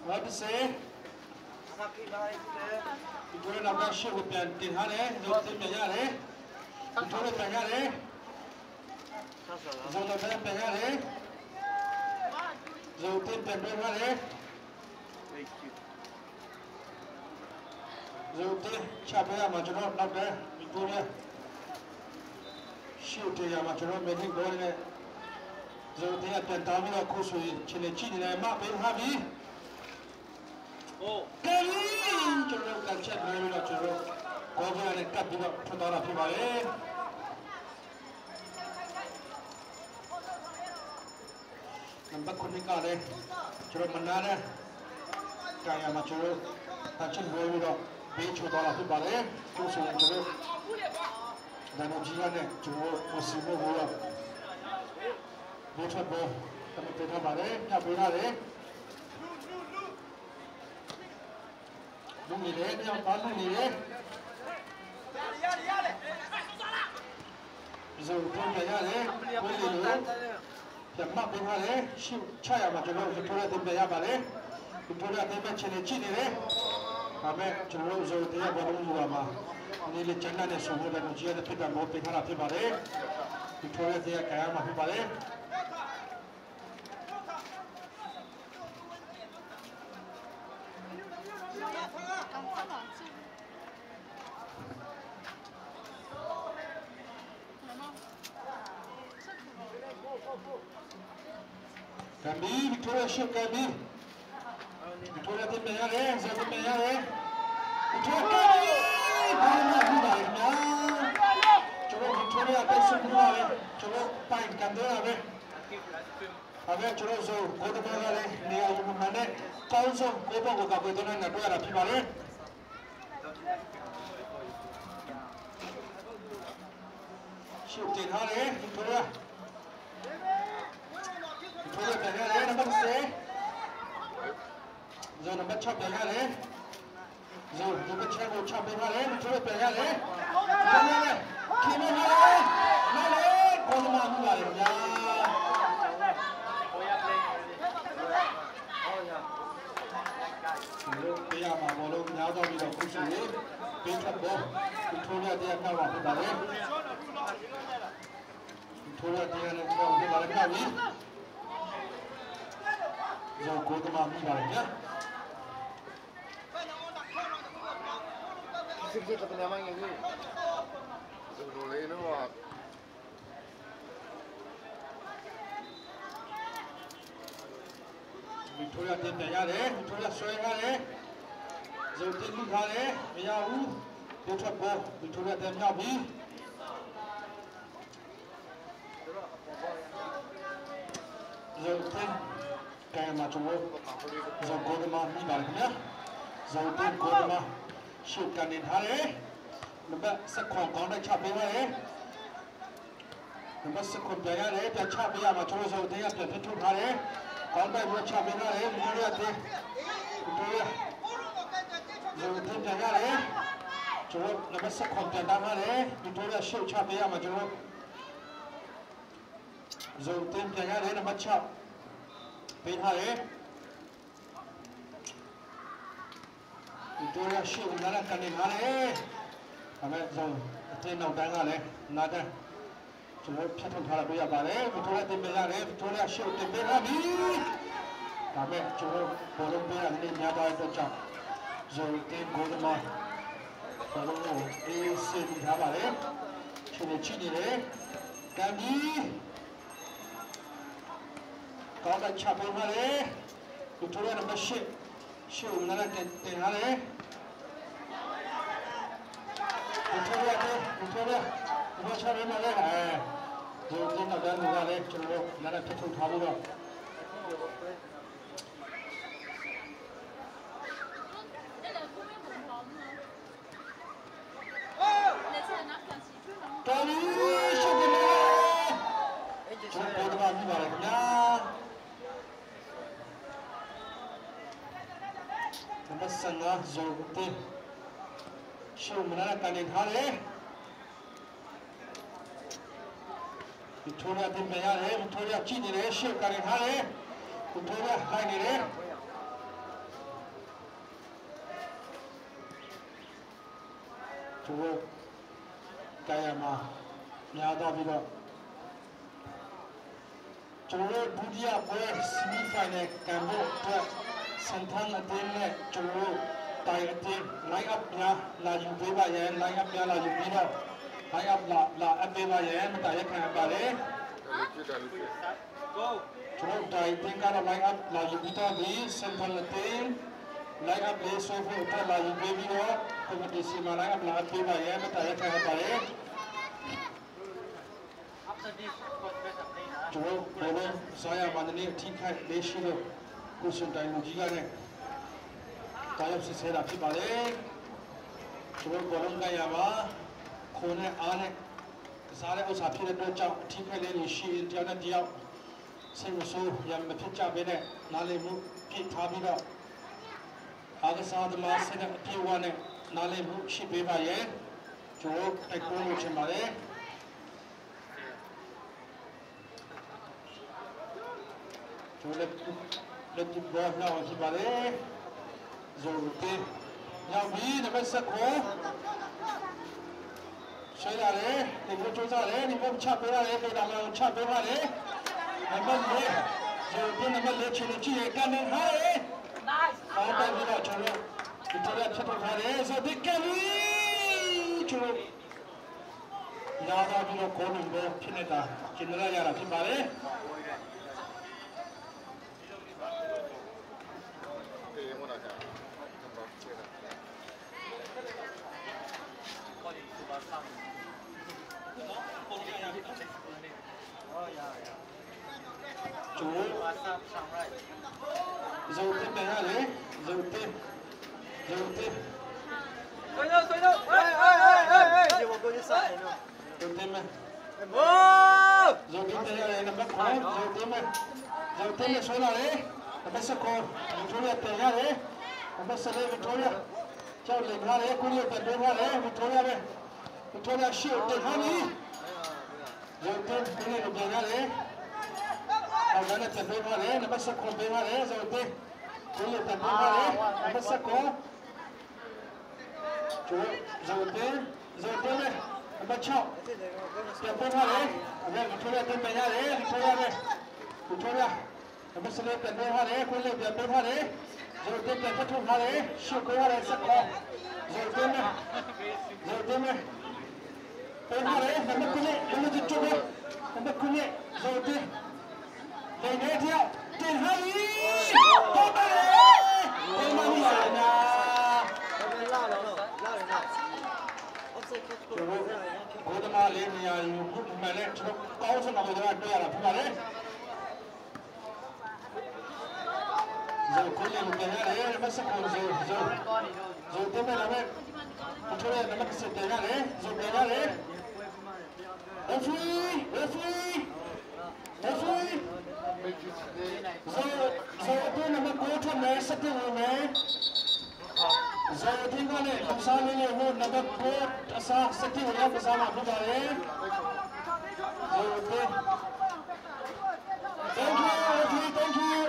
What to say? Victoria na ka shi ko pian tin ha le, zo tembe ya le. Victoria pian ya le. Zo na pian ya le. Zo tembe ha le. Zote, cha pe ya ma churo, nap de, Victoria. Shiu te ya ma churo, me ding bol ne. Zote ya pian ta mi na khu sui, chine chi ni na ma pe ha bi. Oh. Kali, churo, kan chat me na churo. Ko ya ne kat bi na, churo na pi ba e. Number kuni ka le, churo mana le, kaya ma churo, tachin boy mi do. ပေးချိုသွားတာဖြစ်ပါတယ်။ အခုဆိုရင်ကျွန်တော်ဒိုင်တိုင်ကီကနဲ့ကျွန်တော်တို့မွတ်စလင်တို့က ဘိုးထွက်ဘိုး တမင်ပေးထားပါတယ်။ ညှပ်ပေးထားတယ်။ လူနေတယ်။ ညှပ်ပါလူနေတယ်။ ဇိုပြန်ပြန်ရတယ်။ ဝေးလေလို့ ပြန်မပေးထားတယ်။ ရှုတ်ချရမှာ ကျွန်တော်တို့ Victoria တင်ပြန်ရပါတယ်။ Victoria တင်ပြန်ချင်တယ် ကြည့်နေတယ်။ ဒါပေမဲ့ ကျွန်တော်တို့ ဇိုတင်ရဘောလုံးယူတာမှာ နေလေကျန်တဲ့ဆိုတော့ ဒိုင်တိုင်ကီကနဲ့ ဖြစ်တာမဟုတ် ပေးထားတာဖြစ်ပါတယ်။ Victoria တင်ရခံရမှာဖြစ်ပါတယ်။ ကန်ပြီ။ Victoria ရှုတ်ကန်ပြီ။ Victoria တင်ပြန်ရတယ်။ ဇိုတင်ပြန်ရတယ်။ Victoria ကန်ပြီ။ ဘာမှမဟုတ်ပါဘူးခင်ဗျာ။ ကျွန်တော် Victoria တိုက်စစ်မှုပါပဲ။ ကျွန်တော်ပိုင်ကန်တယ်ပဲ။ ဒါပေမဲ့ကျွန်တော် ဇိုကိုတမန်ကလည်း နေရာယူမှန်တဲ့ ကောင်းဆုံးကိုယ့်ဘက်ကို ကာကွယ်သွင်းနိုင်တာ တွေ့ရတာဖြစ်ပါတယ်။ ရှုတ်တင်ထားတယ်။ Victoria Victoria ပြန်ရတယ်။ နံပါတ်ဆယ် ဇိုနံပါတ်ခြောက် ပြန်ရတယ်။ ဇိုနံပါတ်ခြောက်ကို ချပေးထားတယ်။ Victoria ပြန်ရတယ်။ Victoria နဲ့ ခင်ဗျာ ရတယ်။ ကိုယ်သမားမှုပါတယ်ခင်ဗျာ။ ကျွန်တော်တို့ပေးရမှာ ဘောလုံးများသွားပြီးတော့ ခုဆိုရင် ပေးထွက်ဘိုး Victoria တရားကောက်ပါဖြစ်ပါတယ်။ Victoria တရားနဲ့ ကောက်ဖြစ်ပါတယ်။ ကောက်ပြီ။ ဇိုကိုယ်သမားမှုပါတယ်ခင်ဗျာ။ စစ်စစ်တပညာမငယ်ကြီး။ ဇိုလိုလေးနော်။ Victoria တင်ပြန်ရတယ်။ Victoria ဆွဲထားတယ်။ ဇိုတင်မိထားတယ်။ မရဘူး။ ဘိုးထွက်ဘိုး Victoria တင်မြောက်ပြီ။ ဇိုတင်ကဲမှာ ကျွန်တော် ဇိုကိုယ်သမားမိပါတယ်ခင်ဗျာ။ ဇိုတင်ကိုယ်သမား ရှုတ်ကန်နေထားတယ်။ နံပါတ်ဆယ့်ခုနစ် ကောင်းတဲ့ချပေးထားတယ်။ နံပါတ်ဆယ့်ခုနစ် ပြန်ရတယ်။ ပြန်ချပေးရမှာ ကျွန်တော် ဇိုတင်က ပြန်ဖြတ်ထုတ်ထားတယ်။ ကောင်းတဲ့ချပေးထားတယ်။ Victoria တင် Victoria ဇိုတင်ပြန်ရတယ်။ ကျွန်တော် နံပါတ်ဆယ့်ခုနစ် ပြန်တန်းထားတယ်။ Victoria ရှုတ်ချပေးရမှာ ကျွန်တော် ဇိုတင်ပြန်ရတယ်။ နံပါတ်ခြောက် ပေးထားတယ်။ Victoria ရှေ့ကို နားနဲ့ ကန်နေထားတယ်။ ဒါပေမဲ့ ဇိုတင်နောက်တန်းကလည်း နားတန်း ကျွန်တော်တို့ ဖြတ်ထုတ်ထားတာ တွေ့ရပါတယ်။ Victoria တင်ပေးရတယ်။ Victoria ရှေ့ကို တင်ပေးထားပြီ။ ဒါပေမဲ့ ကျွန်တော်တို့ ဘောလုံးပေးတာ နည်းနည်းများသွားတဲ့အတွက်ကြောင့် ဇိုတင်ကိုယ်သမား ဘောလုံးကို အေးဆေးမိထားပါတယ်။ ခြေကို ချိနေတယ်။ ကန်ပြီ။ ကောင်းတဲ့ ချပေးထားတယ်။ Victoria နံပါတ်ရှစ် ရှေ့ကို နားနဲ့ တင်တင်ထားတယ်။ Victoria တင် Victoria နံပါတ်ခြောက် နားနဲ့ အဲ ဒီတင်တော့ တန်းလူကလည်း ကျွန်တော်တို့ နားနဲ့ ဖြတ်ထုတ်ထားပြီးတော့ တော်ပြီ။ ရှုပ်ပြီလေ။ ကျွန်တော် ပေါ်တပါမိပါတယ်ခင်ဗျာ။ နံပါတ်ဆယ့်ငါး ဇိုတင် ရှုပ်မနား ကန်နေထားတယ်။ Victoria တင်ပြန်ရတယ်။ Victoria ကြည့်နေတယ်။ ရှေ့ကန်နေထားတယ်။ Victoria လိုက်နေတယ်။ ကျွန်တော် ကံရမှာ များသွားပြီးတော့ ကျွန်တော်တို့ ဒုတိယပွဲ semi final ကန်ဖို့အတွက် စင်ထန်အသင်းနဲ့ ကျွန်တော်တို့ တိုင်အသင်း line up များ လာယူပေးပါရန် line up များ လာယူပြီးတော့ line up လာ လာအပ်ပေးပါရန် မေတ္တာရပ်ခံအပ်ပါတယ်။ ကျွန်တော်တို့ တိုင်အသင်းကတော့ line up လာယူပြီးတော့ ဒီ စင်ထန်အသင်း line up လေးဆွဲဖို့အတွက် လာယူပေးပြီးတော့ committee ဆီမှာ line up လာအပ်ပေးပါရန် မေတ္တာရပ်ခံအပ်ပါတယ်။ ကျွန်တော်တို့ ဘောလုံးကစားရာမှာ နည်းနည်း အထိခိုက်လေးရှိလို့ ကိုယ်ရှင်တိုင်လူကြီးကလည်း တားရောက်စစ်ဆေးတာ ဖြစ်ပါတယ်။ ကျွန်တော်တို့ဘောလုံးကန်ရာမှာ ခွန်နဲ့အားနဲ့ကစားတဲ့ဥစ္စာဖြစ်တဲ့အတွက်ကြောင့် ထိခိုက်လေးတွေရှိရင် တစ်ယောက်နဲ့တစ်ယောက် စိတ်မဆိုးရန်မဖြစ်ကြဘဲနဲ့ နားလည်မှုဖြစ်ထားပြီးတော့ အားကစားသမားစိတ်ဓာတ်အပြည့်အဝနဲ့ နားလည်မှုရှိပေးပါရန် ကျွန်တော်တိုက်တွန်းလိုချင်ပါတယ်။ ကျွန်တော်လက်လက်တူဘောလောက်ဖြစ်ပါတယ်။ ဇိုတင်ရောက်ပြီ နံပါတ်ဆယ့်ကိုး ဆွဲလာတယ်။ တင်ဖို့ကြိုးစားတယ်။ တင်ဖို့ချပေးရတယ်။ ဒေါ်လာကိုချပေးရတယ်။ နံပါတ်လေး ဇိုတင် နံပါတ်လေး ခြေကိုကြည့်ရင် ကန်နေထားတယ်။ အော် တိုက်ပြီးတော့ ကျွန်တော်တို့ ဒီထက်ထပ်ထုတ်ထားတယ်။ ဇိုတင် ကန်ပြီ။ ကျွန်တော် ရသွားပြီးတော့ ဂိုးလုပဲဖြစ်နေတာ ကျင်းရရတာဖြစ်ပါတယ်။ ကျွန်တော် ဇိုတင်ပြန်ရတယ်။ ဇိုတင် ဇိုတင် ဆွဲလို့ ဆွဲလို့ ဟေး ဟေး ဟေး ဟေး ဟေး ဇိုတင်မယ်။ ဇိုတင်ပြန်ရတယ်။ နံပါတ်ခုနစ် ဇိုတင်မယ်။ ဇိုတင်မယ် ဆွဲလာတယ်။ နံပါတ်ဆယ့်ကိုး ဗစ်တိုးရီးယား ပြန်ရတယ်။ နံပါတ်ဆယ့်လေး ဗစ်တိုးရီးယား ကျောက်လင်ထားတယ်။ ကွင်းလျက်ပြန်ပေးထားတယ်။ ဗစ်တိုးရီးယားပဲ။ ဗစ်တိုးရီးယား ရှေ့ကိုတင်ထားပြီ။ ဇိုတင် ကွင်းလျက်ကိုပြန်ရတယ်။ အောက်လမ်းနဲ့ပြန်ပေးထားတယ်။ နံပါတ်ဆယ့်ခုနစ် ပေးထားတယ်။ ဇိုတင် ကွင်းလျက်ပြန်ပေးထားတယ်။ နံပါတ်ဆယ့်ကိုး ဇိုတင် ဇိုတင်ပဲ။ နံပါတ်ခြောက် ပြန်ပေးထားတယ်။ အမေ ဗစ်တိုးရီးယား တင်ပြန်ရတယ်။ ဗစ်တိုးရီးယားပဲ။ ဗစ်တိုးရီးယား နံပါတ်ဆယ့်လေး ပြန်ပေးထားတယ်။ ကွင်းလျက်ပြန်ပေးထားတယ်။ ဇိုတင် ပြန်ထပ်ထုတ်ထားတယ်။ ရှေ့ပေးထားတယ်။ ဆယ့်ကိုး ဇိုတင်ပဲ။ ဇိုတင်ပဲ။ ပေးထားတယ်။ နံပါတ်ခုနစ် နံပါတ်ခုနစ် နံပါတ်ခုနစ် ဇိုတင် လိမ်တဲ့တယောက် တင်ထားပြီ။ ပေါ်ပါတယ်။ ပေါ်မှာမရဘူး။ ကျွန်တော်တို့ ဂိုးသမားလေး နေရာယူမှုမှန်တဲ့ ကျွန်တော် ကောင်းဆုံး အဂိုးသမား တွေ့ရတာ ဖြစ်ပါတယ်။ ဇို ကွင်းလျက်ကို ပြန်ရတယ်။ နံပါတ်ဆယ့်ကိုး ဇို ဇို ဇိုတင်မယ်။ ဒါပေမဲ့ ဗစ်တိုးရီးယား နံပါတ်တစ်ဆယ့် ပြန်ရတယ်။ ဇို ပြန်ရတယ်။ Referee, referee, referee. ဇို ဇိုတင် နံပါတ်ကိုး ထွက်မယ်။ ဆယ့်တစ် ဝင်မယ်။ ဇိုတင်ကလည်း ကစားလေးလေးကို နံပါတ်ကိုး အစား ဆယ့်တစ် ကို ရောက်ကစားမှာ ဖြစ်ပါတယ်။ ဇိုတင် Thank you, referee, thank you.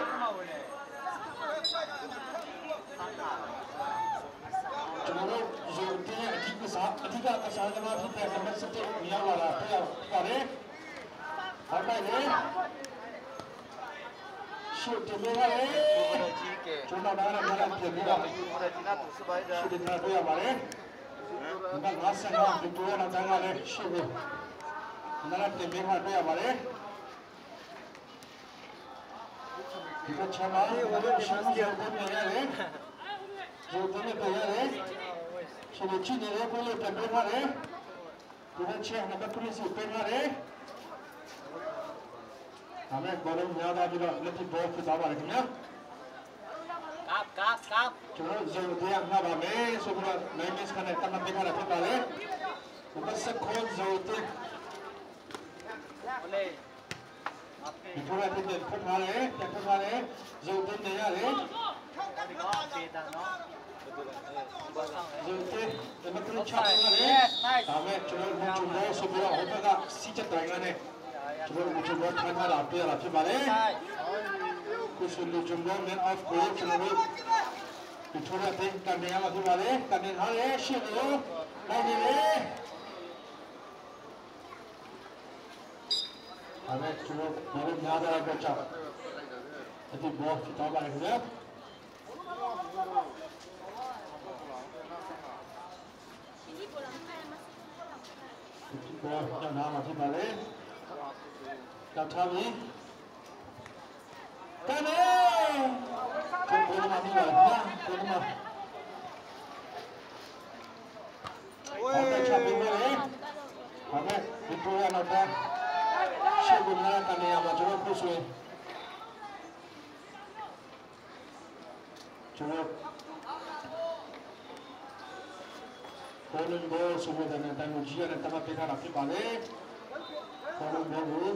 ကျွန်တော်တို့ ဇိုတင်ရဲ့ အဓိကစား အဓိကကစားသမားဖြစ်တဲ့ နံပါတ်ဆယ့်တစ် ကို ရောက်လာတာ တွေ့ရပါတယ်။ ဟုတ်ပါရဲ့။ ရှေ့တင်ပေးထားတယ်။ ကျွန်တော်တို့ကလည်း ပြန်ပြီးတော့ ရှေ့တင်ထား တွေ့ရပါတယ်။ နံပါတ်ငါးဆယ့်ငါး ဗစ်တိုးရီးယား နောက်တန်းကလည်း ရှေ့ကို နံပါတ်တင်ပေးထား တွေ့ရပါတယ်။ ဒီဘက်ခြမ်းမှာ နံပါတ်ရှစ် ဇိုတင် ပြန်ရတယ်။ ဇိုတင် ပြန်ရတယ်။ ရှေ့ကိုကြည့်နေတယ်။ ကွင်းလျက် ပြန်ပေးထားတယ်။ ဒီဘက်ခြမ်း နံပါတ်ခုနစ်ဆီ ပေးထားတယ်။ ဒါပေမဲ့ ဘောလုံးများသွားပြီးတော့ လက်ပစ်ဘော ဖြစ်သွားပါတယ်ခင်ဗျာ။ ကပ် ကပ် ကပ် ကျွန်တော်တို့ ဇိုတင် ကပ်ပါမယ်ဆိုပြီးတော့ လိုင်းမတ်စ်ခါနဲ့ သတ်မှတ်ပေးထားတာ ဖြစ်ပါတယ်။ နံပါတ်ဆယ့်ကိုး ဇိုတင် ဗစ်တိုးရီးယား ပြန်ထွက်ထားတယ်။ ပြန်ထွက်ထားတယ်။ ဇိုတင် ပြန်ရတယ်။ ဇိုတင် နံပါတ်ခုနစ် ချပေးထားတယ်။ ဒါပေမဲ့ ကျွန်တော်တို့ လူဂျွန်ဘောဆိုပြီးတော့ ဟိုဘက်က စည်းကြပ်တိုင်ကနဲ့ ကျွန်တော်တို့ လူဂျွန်ဘော ဖမ်းထားတာ တွေ့ရတာ ဖြစ်ပါတယ်။ ကိုယ်ဆို လူဂျွန်ဘော man of goal ကို ကျွန်တော်တို့ ဗစ်တိုးရီးယားအသင်း ကန်တင်ရမှာ ဖြစ်ပါတယ်။ ကန်တင်ထားတယ်။ ရှေ့ကို လိုက်နေတယ်။ ဒါပေမဲ့ ကျွန်တော်တို့ ဘောလုံးများသွားတဲ့အတွက်ကြောင့် အသစ်ဘော ဖြစ်သွားပါတယ်ခင်ဗျာ။ အသစ်ဘော ရောက်လာမှာ ဖြစ်ပါတယ်။ ရောက်ထားပြီ။ ကပ်မယ်။ ကျွန်တော်တို့ ဘောလုံးမမီးပါဘူးခင်ဗျာ။ ဘောလုံးမ ဟောက်ချပေးခဲ့တယ်။ ဒါပေမဲ့ ဗစ်တိုးရီးယား နောက်တန်း ရှေ့ကို များတဲ့နေရာမှာ ကျွန်တော်တို့ ခုဆိုရင် ကျွန်တော်တို့ Golden Ball ဆိုပြီးတော့ တန်လူကြီးကလည်း သတ်မှတ်ပေးထားတာ ဖြစ်ပါတယ်။ Golden Ball ကို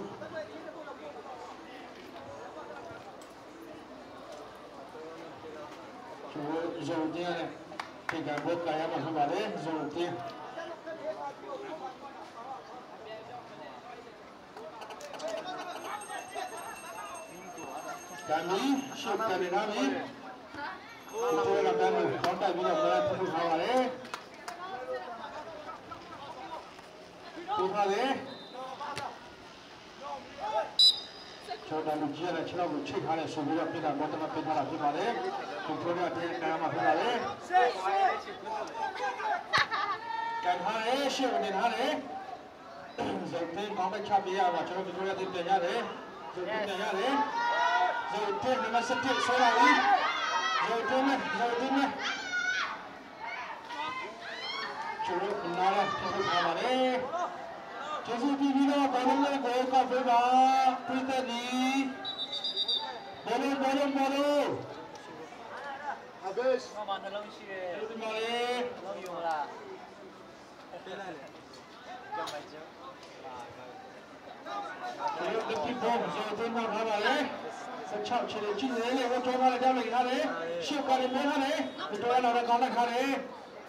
ကျွန်တော်တို့ ဇိုတင်ကလည်း ထိပ်တန်းဘိုး ကန်ရမှာ ဖြစ်ပါတယ်။ ဇိုတင် ကန်ပြီ၊ ရှေ့ကန်နေထားပြီ။ ဒီဘက်က ကန်ပြီ၊ ခေါင်းတိုက်ပြီးတော့ ဘယ်ထုတ်ထားပါတယ်။ ပို့ထားတယ်။ ကျော်တန်လူကြီးကလည်း ခြေထောက်ကို ချိတ်ထားတယ်ဆိုပြီးတော့ ထိပ်တန်းဘိုး သတ်မှတ်ပေးထားတာ ဖြစ်ပါတယ်။ ဒီဘက်က ကန်ရမှာ ဖြစ်ပါတယ်။ ကန်ထားတယ်၊ ရှေ့ကို တင်ထားတယ်။ ဇိုတင် ခေါင်းတိုက်ချပေးရမှာ။ ကျွန်တော်တို့ ဗစ်တိုးရီးယားအသင်း ပြန်ရတယ်။ ဇိုတင် ပြန်ရတယ်။ ဇိုတင် နံပါတ်ဆယ့်တစ် ဆွဲလာပြီ။ ဇိုတင်နဲ့၊ ဇိုတင်နဲ့ ကျွန်တော်တို့ နားတော့ ထုတ်ထားပါတယ်။ ကျေးဇူးတင်ပြီးတော့ ဘောလုံးနဲ့ ဂိုးကောက်ပေးပါ။ ပရိသတ်တွေ ဘောလုံး၊ ဘောလုံး၊ ဘောလုံး။ အဘိုး ဒီမှာလေ။ လက်ပစ်ဘော ဇိုတင် နောက်ထားပါတယ်။ ဆယ့်ခြောက် ခြေတွေကြည့်နေတယ်။ ဝတ်ကြောထားတဲ့ ပြောင်းလဲထားတယ်။ ရှေ့ကွာတွေ မဲထားတယ်။ ဒီတော့ နောက်တော့ ကောင်းလိုက်ထားတယ်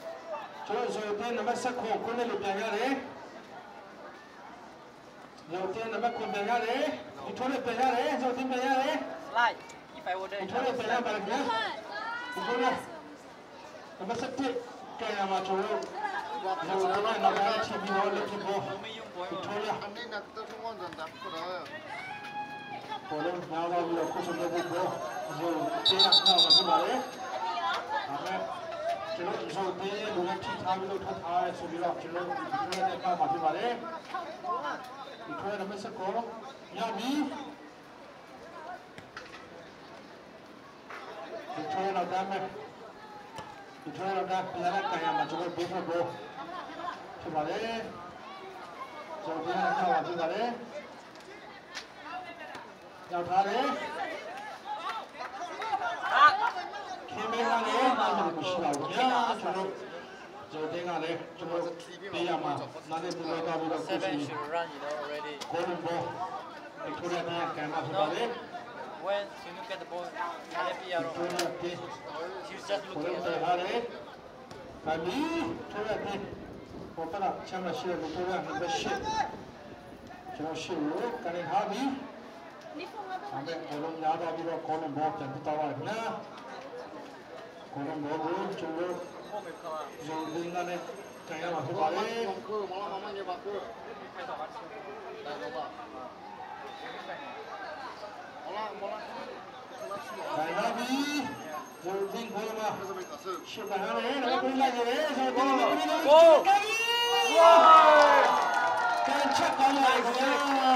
။ ကျွန်တော် ဇိုတင် နံပါတ်ဆယ့်ခုနစ် ကို ပြန်ရတယ်။ ဇိုတင် နံပါတ်ခုနစ် ပြန်ရတယ်။ ဒီထိုးနဲ့ ပြန်ရတယ်။ ဇိုတင် ပြန်ရတယ်။ ဒီထိုးနဲ့ ပြန်ရပါတယ်ခင်ဗျာ။ ဒီထိုးနဲ့ နံပါတ်ဆယ့်တစ် ကန်ရမှာ ကျွန်တော်တို့ နောက်ပိုင်း ထပ်ပြီးတော့ လက်ပစ်ဘော ဒီထိုးနဲ့ ဘောလုံး များသွားပြီးတော့ ကိုယ့် လက်ပစ်ဘော ဇိုတင် နောက်မှာ ဖြစ်ပါတယ်။ ဒါပေမဲ့ ကျွန်တော် ဇိုတင်ရဲ့ လူနဲ့ ထိထားပြီးတော့ ထွက်ထားတယ်ဆိုပြီးတော့ ကျွန်တော်တို့ ဒီထိုးနဲ့ နောက်မှာ ဖြစ်ပါတယ်။ ဒီထိုးနဲ့ နံပါတ်ဆယ့်ခုနစ် ရပြီ။ ဒီထိုးနောက်တန်းပဲ။ ဒီထိုးနောက်တန်း ပြန်လည်ကန်ရမှာ ကျွန်တော်တို့ ဒုထွက်ဘိုး ဖြစ်ပါတယ်။ ကျွန်တော်တို့ ပြန်လည်ကန်ရမှာ ဖြစ်ပါတယ်။ ရောက်ထားတယ်။ ခင်ဗျားကလည်း ဘာမှမရှိပါဘူးခင်ဗျာ။ ကျွန်တော်တို့ ကျွန်တော်တင်ကလည်း ကျွန်တော်တို့ ပေးရမှာ နားလည်မှုလွဲသွားပြီးတော့ ကိုယ့်ဆီ Seven should run, you know, already. Golden ball ဒီထိုးတဲ့ ပြန်ကန်ရမှာ ဖြစ်ပါတယ်။ When you look at the ball, နားလည်ပေးရတော့ ဒီထိုးတဲ့ ပြန် He's just ကိုယ် looking လုံး at ပယ် it. ထားတယ်။ ဒါမီးထိုးရတဲ့ ပေါ်ပလာချမ်းသာရှိတဲ့ လူထိုးရ နံပါတ်ရှစ် ကျွန်တော် ရှစ် ကို ကင်ထားပြီ။ ဒါပေမဲ့ ဘောလုံး များသွားပြီးတော့ Golden ball ပြန်ဖြစ်သွားပါတယ်ခင်ဗျာ။ Golden ball ကို ကျွန်တော်တို့ ဇိုတင်ကလည်း ကန်ရမှာ ဖြစ်ပါတယ်။ ဒါမီး ဇိုတင် ဂိုးမရှုံးပါနဲ့။ နံပါတ်ကိုး လိုက်နေတယ်။ ဇိုတင် နံပါတ်ကိုး နံပါတ်ကိုး ကန်ချက်ကောင်းပါလေခင်ဗျာ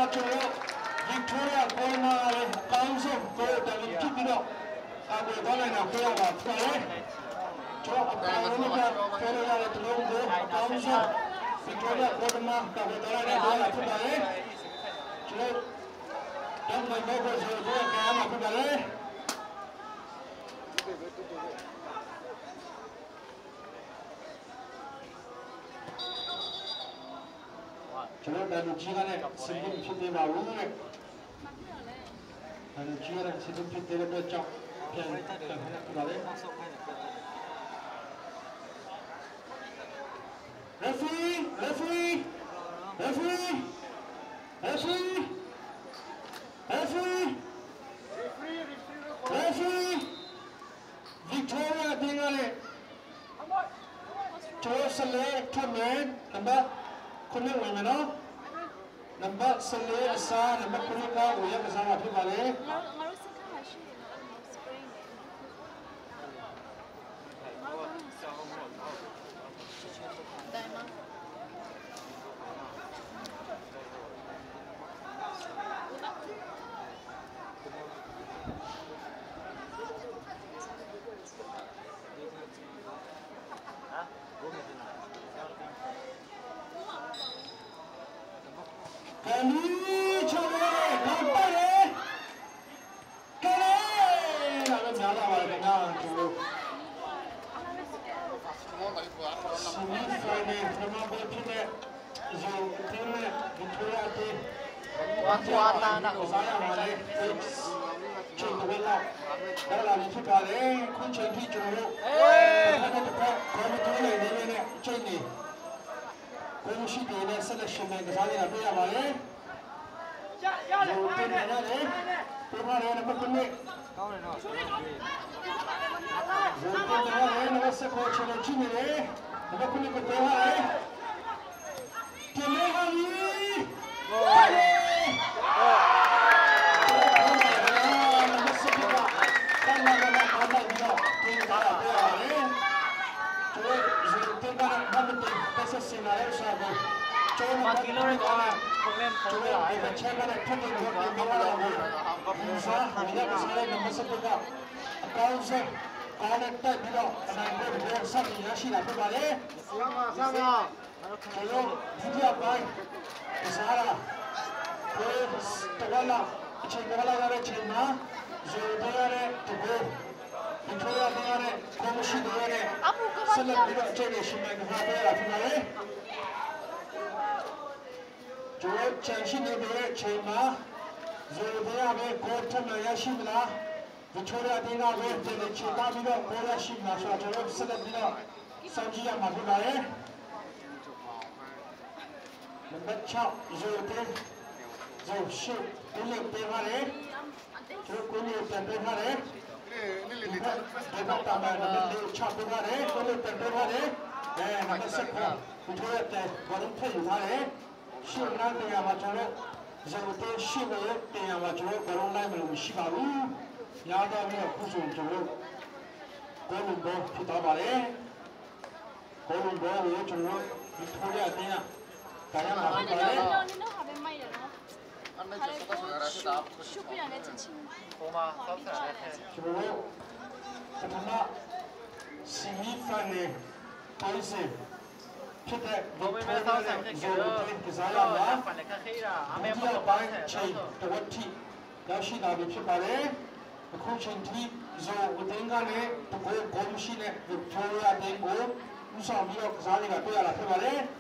။ ကျွန်တော်တို့ Victoria ဂိုးမလည်း အကောင်းဆုံး ဂိုးတန်ပြီး ဖြစ်ပြီးတော့ ကာကွယ်သွားနိုင်တာ တွေ့ရမှာ ဖြစ်ပါတယ်။ ကျွန်တော် အကောင်းဆုံးလို့ ပြောလို့ရတယ်။ ကျွန်တော်တို့ အကောင်းဆုံး Victoria ဂိုးမ ကာကွယ်သွားနိုင်တဲ့ ဂိုးလာဖြစ်ပါတယ်။ ကျွန်တော် တန်းနိုင်ဖို့ ကျွန်တော်တို့ ကမ်းမှာ ဖြစ်ပါတယ်။ ကျွန်တော် တန်လူကြီးကလည်း စင်တင် ဖြစ်သေးပါဘူးတဲ့။ တန်လူကြီးကလည်း စင်တင် ဖြစ်သေးတဲ့အတွက်ကြောင့် ပြန် ပြန် ပြန် ပြန် ပြန် Referee, referee, referee, referee, referee, referee, Victoria အသင်းကလည်း ကျွန်တော် ဆယ့်လေး ထွက်မယ်။ နံပါတ်ခုနစ် ဝင်မယ်နော်။ နံပါတ်ဆယ့်လေး အစား နံပါတ်ခုနစ် က ဝင်ရ ကစားမှာ ဖြစ်ပါတယ်။ ငါတို့ ငါတို့ စခန်းမှာ ရှိတယ်နော်။ အဲ့ဒီမှာ spray နဲ့ ကလီချိုးတယ်။ ကောင်းပါတယ်။ ကဲ ဒါပဲ များလာပါတယ်ခင်ဗျာ။ ကျွန်တော်တို့ ဆီမီး Frank ပထမပွဲဖြစ်တဲ့ Zogten နဲ့ Victoria အသင်း ဝါကွာတာနောက် ကစားရမှာလည်း ချိန်တစ်ဝက်လောက် လောက်လာပြီဖြစ်ပါတယ်။ အခုချိန်ထိကျွန်တော်တို့ တစ်ဖက်နဲ့တစ်ဖက် ဘောမသွင်းနိုင်သေးဘဲနဲ့ အချိန်တွေ ဂိုးမရှိသေးဘဲ ဆက်လက်ယှဉ်ပြိုင်ကစားနေတာ တွေ့ရပါတယ်။ Zogten နဲ့လည်း ပေးထားတယ် နံပါတ်ခုနစ်။ Zogten နဲ့လည်း နံပါတ်ဆယ့်ကိုး အချိန်နဲ့ ကြည့်နေတယ်။ နံပါတ်ခုနစ်ကို ပေးထားတယ်။ တင်ပေးထားပြီ။ ဟုတ်တယ်။ နံပါတ်ဆယ့်ကိုးက တတ်မှတ်မှတ် အားလပ်ပြီးတော့ တင်ထားတာ တွေ့ရပါတယ်။ ကျွန်တော် Zogten က နံပါတ်တစ် တက်ဆက်ဆင်လာတဲ့ဥစ္စာကို ကျွန်တော် မကီလို ကျွန်တော် ဒီဘက်ခြမ်းကနေ ထွက်တယ်လို့ တင်ပေးထားတာကို ယူဆ ဝင်ရောက်ကစားတဲ့ နံပါတ်ဆယ့်ကိုးက အကောင်းဆုံး ကောင်းတဲ့ တက်ပြီးတော့ အနိုင်ဂိုးတစ်ဂိုး စတင်ရရှိတာ ဖြစ်ပါတယ်။ ဆရာမ ဆရာမ ကျွန်တော် ဒုတိယပိုင်း ကစားတာ ဂိုးတစ်ဝက်လောက် အချိန်တစ်ဝက်လောက် ရတဲ့အချိန်မှာ Zogten ရတဲ့တစ်ဂိုး Victoria အသင်းကလည်း ဂိုးမရှိသေးဘဲနဲ့ ဆက်လက်ပြီးတော့ အကျိတ်နဲ့ ယှဉ်ပြိုင်ကစားပေးရတာ ဖြစ်ပါတယ်။ ကျွန်တော် ကျန်ရှိနေသေးတဲ့အချိန်မှာ Zogten ကပဲ ဂိုးထပ်မံရရှိမလား၊ Victoria အသင်းကပဲ ပြန်လည်ချေပပြီးတော့ ဂိုးရရှိမလားဆိုတာ ကျွန်တော်တို့ ဆက်လက်ပြီးတော့ စောင့်ကြည့်ရမှာ ဖြစ်ပါတယ်။ နံပါတ်ခြောက် Zogten၊ Zogten၊ ကိုနေကို ပေးထားတယ်။ ကျွန်တော် ကိုနေကို ပြန်ပေးထားတယ်။ ဒီဘက် ဒီဘက် တမန် နံပါတ်လေး ချပေးထားတယ်။ ကိုနေ ပြန်ပေးထားတယ်။ အဲ နံပါတ်ဆယ့်ကိုး Victoria ပြန် ဘောလုံးထည့်ယူထားတယ်။ ရှေ့ကနားတင်ရမှာ ကျွန်တော်တို့ Zogten ရှေ့ကိုတင်ရမှာ ကျွန်တော်တို့ ဘောလုံးလိုက်မလို့ မရှိပါဘူး။ များသောအားဖြင့် အခုဆိုရင် ကျွန်တော်တို့ ဂိုးလုာ်ဘော ဖြစ်သွားပါတယ်။ ဂိုးလုာ်ဘောကို ကျွန်တော်တို့ Victoria အသင်းက ကန်ရမှာ ဖြစ်ပါတယ်။ ခါလေးကို ရှုပ်ပြရတဲ့ချက်ချင်း ဟိုမှာ ဆောက်ဆရာနဲ့ထဲ ကျွန်တော်တို့ ပထမ semi final ပွဲစဉ်ဖြစ်တဲ့ Victoria နဲ့ Zogten ကစားရမှာ။ ဒုတိယပိုင်းချိန် တဝက်ထိ ရောက်ရှိလာပြီ ဖြစ်ပါတယ်။ အခုချိန်ထိ Zogten ကလည်း တစ်ဂိုး ဂိုးမရှိနဲ့ Victoria အသင်းကို ဦးဆောင်ပြီးတော့ ကစားနေတာ တွေ့ရတာ ဖြစ်ပါတယ်။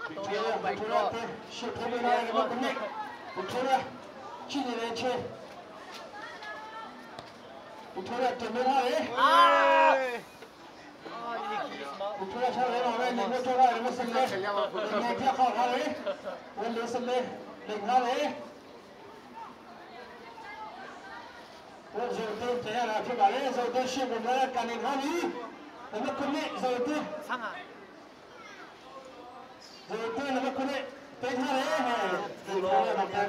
ဗစ်တိုးရီးယား ဗစ်တိုးရီးယား ရှေ့ထိုးပေးထားတယ် နံပါတ်ခုနစ် ဗစ်တိုးရီးယား ကြည့်နေတဲ့အချိန် ဗစ်တိုးရီးယား တင်ပေးထားတယ်။ အာ ဗစ်တိုးရီးယား ရှော့လဲမှာပဲ နေမထိုးထားတယ် နံပါတ်ဆယ့်လေး နေပြတ်ခေါက်ထားတယ်။ ဝက်လေးဆယ့်လေး လိမ်ထားတယ်။ ကို Zogten ပြန်ရတာ ဖြစ်ပါတယ်။ Zogten ရှေ့ကို ပြန်ရ ကန်နေထားပြီ။ နံပါတ်ခုနစ် Zogten။ ဗစ်တိုးရီးယား နံပါတ်ခုနစ် ပေးထားတယ်။ ဗစ်တိုးရီးယား ကြား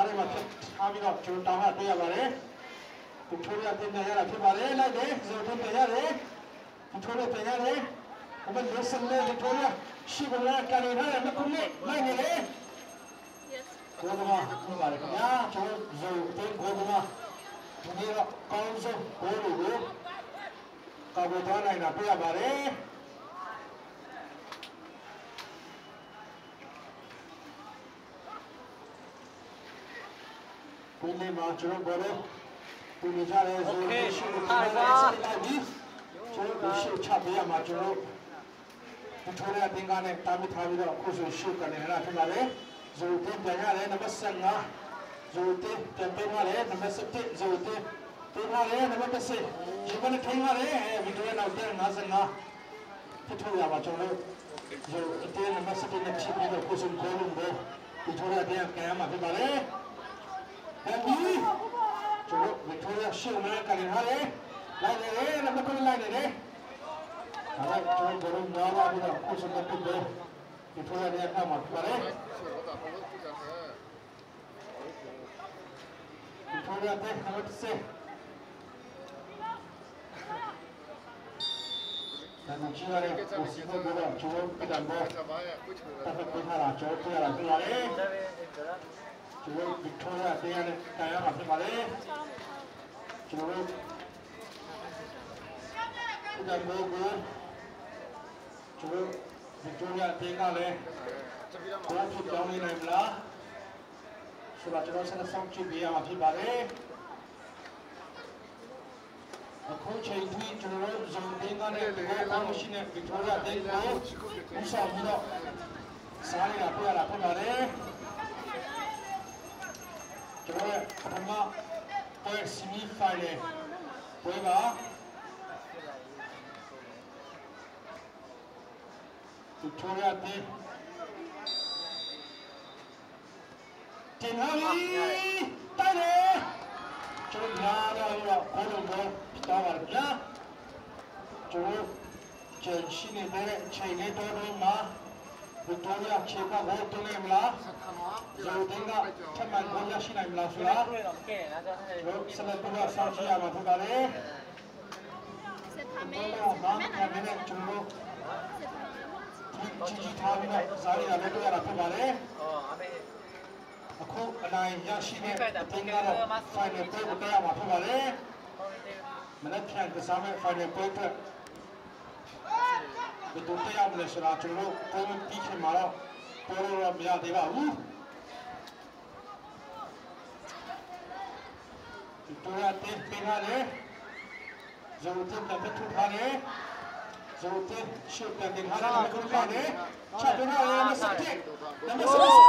ထဲမှာ ဖြတ်ထားပြီးတော့ ကျွန်တော် တောင်းတာ တွေ့ရပါတယ်။ ဗစ်တိုးရီးယား အသင်း ပြန်ရတာ ဖြစ်ပါတယ်။ လိုက်တယ်။ Zogten ပြန်ရတယ်။ ဗစ်တိုးရီးယား ပြန်ရတယ်။ နံပါတ်လေးဆယ့်လေး ဗစ်တိုးရီးယား ရှေ့ကို ပြန်ရ ကန်နေထားတယ်။ နံပါတ်ခုနစ် လိုက်နေတယ်။ ဂိုးသမား ဟုတ်ပါတယ်ခင်ဗျာ။ ကျွန်တော်တို့ Zogten ဂိုးသမား ဒီနေ့တော့ အကောင်းဆုံး ဂိုးတွေကို ကာကွယ်သွားနိုင်တာ တွေ့ရပါတယ်။ ကွင်းထဲမှာ ကျွန်တော်တို့ ဘောလုံး ပူနေကြတယ်။ Zogten ရှေ့ကို တင်လိုက်ပြီ။ ကျွန်တော်တို့ ရှေ့ချပေးရမှာ ကျွန်တော်တို့ ဗစ်တိုးရီးယား အသင်းကနဲ့ တားမြစ်ထားပြီးတော့ အခုဆို ရှေ့ကန်နေရတာ ဖြစ်ပါတယ်။ Zogten ပြန်ရတယ်။ နံပါတ်ဆယ့်ငါး Zogten ပြန်ပေးထားတယ်။ နံပါတ်ဆယ့်တစ် Zogten ပေးထားတယ်။ နံပါတ်တစ်ဆယ် ရေဘက်နဲ့ ထိန်းထားတယ်။ အဲ ဗစ်တိုးရီးယား နောက်တန်း ငါးဆယ့်ငါး ဖြစ်ထွက်ရပါ ကျွန်တော်တို့ Zogten နံပါတ်ဆယ့်တစ်နဲ့ ဖြစ်ပြီးတော့ ကိုယ်စုံ ဂိုးလုာ်ဘော ဗစ်တိုးရီးယား အသင်းက ကန်ရမှာ ဖြစ်ပါတယ်။ ကန်ပြီ။ ကျွန်တော်တို့ ဗစ်တိုးရီးယား ရှေ့ကို မနက်ကန်နေထားတယ်။ လိုက်နေတယ်။ နံပါတ်ခုနစ် လိုက်နေတယ်။ ဒါက ကျွန်တော်တို့ ဘောလုံးများသွားပြီးတော့ ကိုယ်စုံ နံပါတ်တစ် ဗစ်တိုးရီးယား အသင်းက ကန်မှာ ဖြစ်ပါတယ်။ ဗစ်တိုးရီးယား အသင်း နံပါတ်တစ်ဆယ် တန်ကြီးရတဲ့ ကိုယ်စီးပွားကတော့ ကျွန်တော်တို့ ပြည်ထောင်စု တတ်မှတ်ပေးထားတာ ကျွန်တော်တို့ တွေ့ရတာ ဖြစ်ပါတယ်။ ကျွန်တော်တို့ ဗစ်တိုးရီးယား အသင်းကလည်း ကန်ရမှာ ဖြစ်ပါတယ်။ ကျွန်တော်တို့ ခုခံပွဲကို ကျွန်တော် Victoria အသင်းကလည်း ဂိုးအဖြစ်ပြောင်းလဲနိုင်မလားဆိုတာ ကျွန်တော် ဆက်လက်စောင့်ကြည့်ပေးရမှာ ဖြစ်ပါတယ်။ အခုချိန်ထိ ကျွန်တော်တို့ Zone အသင်းကလည်း ဂိုးပေါက်မရှိတဲ့ Victoria အသင်းကို ဦးဆောင်ပြီးတော့ ကစားနေတာ တွေ့ရတာ ဖြစ်ပါတယ်။ ကျွန်တော်ရဲ့ ပထမပွဲ semi final ပွဲပါ။ Victoria အသင်း တင်ထားပြီ။ တိုက်တယ်။ ကျွန်တော် များများတော့ ဂိုးလုံးပဲ ဖြစ်သွားပါတယ်ဗျာ။ ကျွန်တော် ကျန်ရှိနေသေးတဲ့ အချိန်လေး တောတွင်းမှာ Victoria ခြေကောက်ကို သွင်းနိုင်မလား။ Zone အသင်းက ထပ်မံဂိုး ရရှိနိုင်မလားဆိုတာ ကျွန်တော် ဆက်လက်ပြီးတော့ စောင့်ကြည့်ရမှာ ဖြစ်ပါတယ်။ ကျွန်တော်တို့ မန်းခံနေတဲ့ ကျွန်တော်တို့ ကြီးကြီးထားပြီးတော့ ကစားနေတာလည်း တွေ့ရတာ ဖြစ်ပါတယ်။ အခု အနိုင်ရရှိတဲ့ အသင်းကတော့ final ပွဲကို တက်ရမှာ ဖြစ်ပါတယ်။ မနက်ဖြန် ကစားမယ့် final ပွဲအတွက် ဘယ်သူ တက်ရောက်မလဲဆိုတာ ကျွန်တော်တို့ ပွဲမပြီးခင်မှာတော့ ပြောလို့တော့ မရသေးပါဘူး။ Victoria အသင်း ပေးထားတယ်။ Zone အသင်း ပြန်ထုတ်ထားတယ်။ Zone အသင်း ရှေ့ပြန်တင်ထားတယ်။ နံပါတ် ကိုး ထားတယ်။ ချပေးထားတယ်။ နံပါတ် ဆယ့်တစ်၊ နံပါတ် ဆယ့်တစ်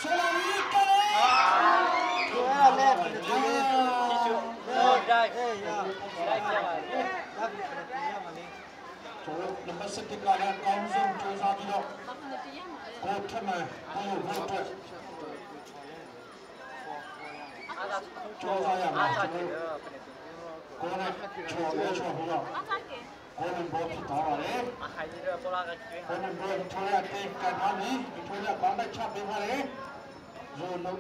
ဆွဲလာပြီ။ ဆွဲလာပြီ။ ကတ်တယ်။ ကျွန်တော်တို့ နံပါတ် ဆယ့်တစ် ကလည်း အကောင်းဆုံး ကြိုးစားပြီးတော့ ဂိုးထပ်မံ ဂိုးယူဖို့အတွက် ကြိုးစားရမှာ ကျွန်တော်တို့ ဂိုးနဲ့ ချော် လဲချော်ပြီးတော့ ဂိုးလုံး ဘောဖြစ်သွားပါတယ်။ ဂိုးလုံး ဘော Victoria အသင်း ကန်ထားပြီ။ Victoria ခေါင်းတိုက် ချပေးထားတယ်။ Zone နောက်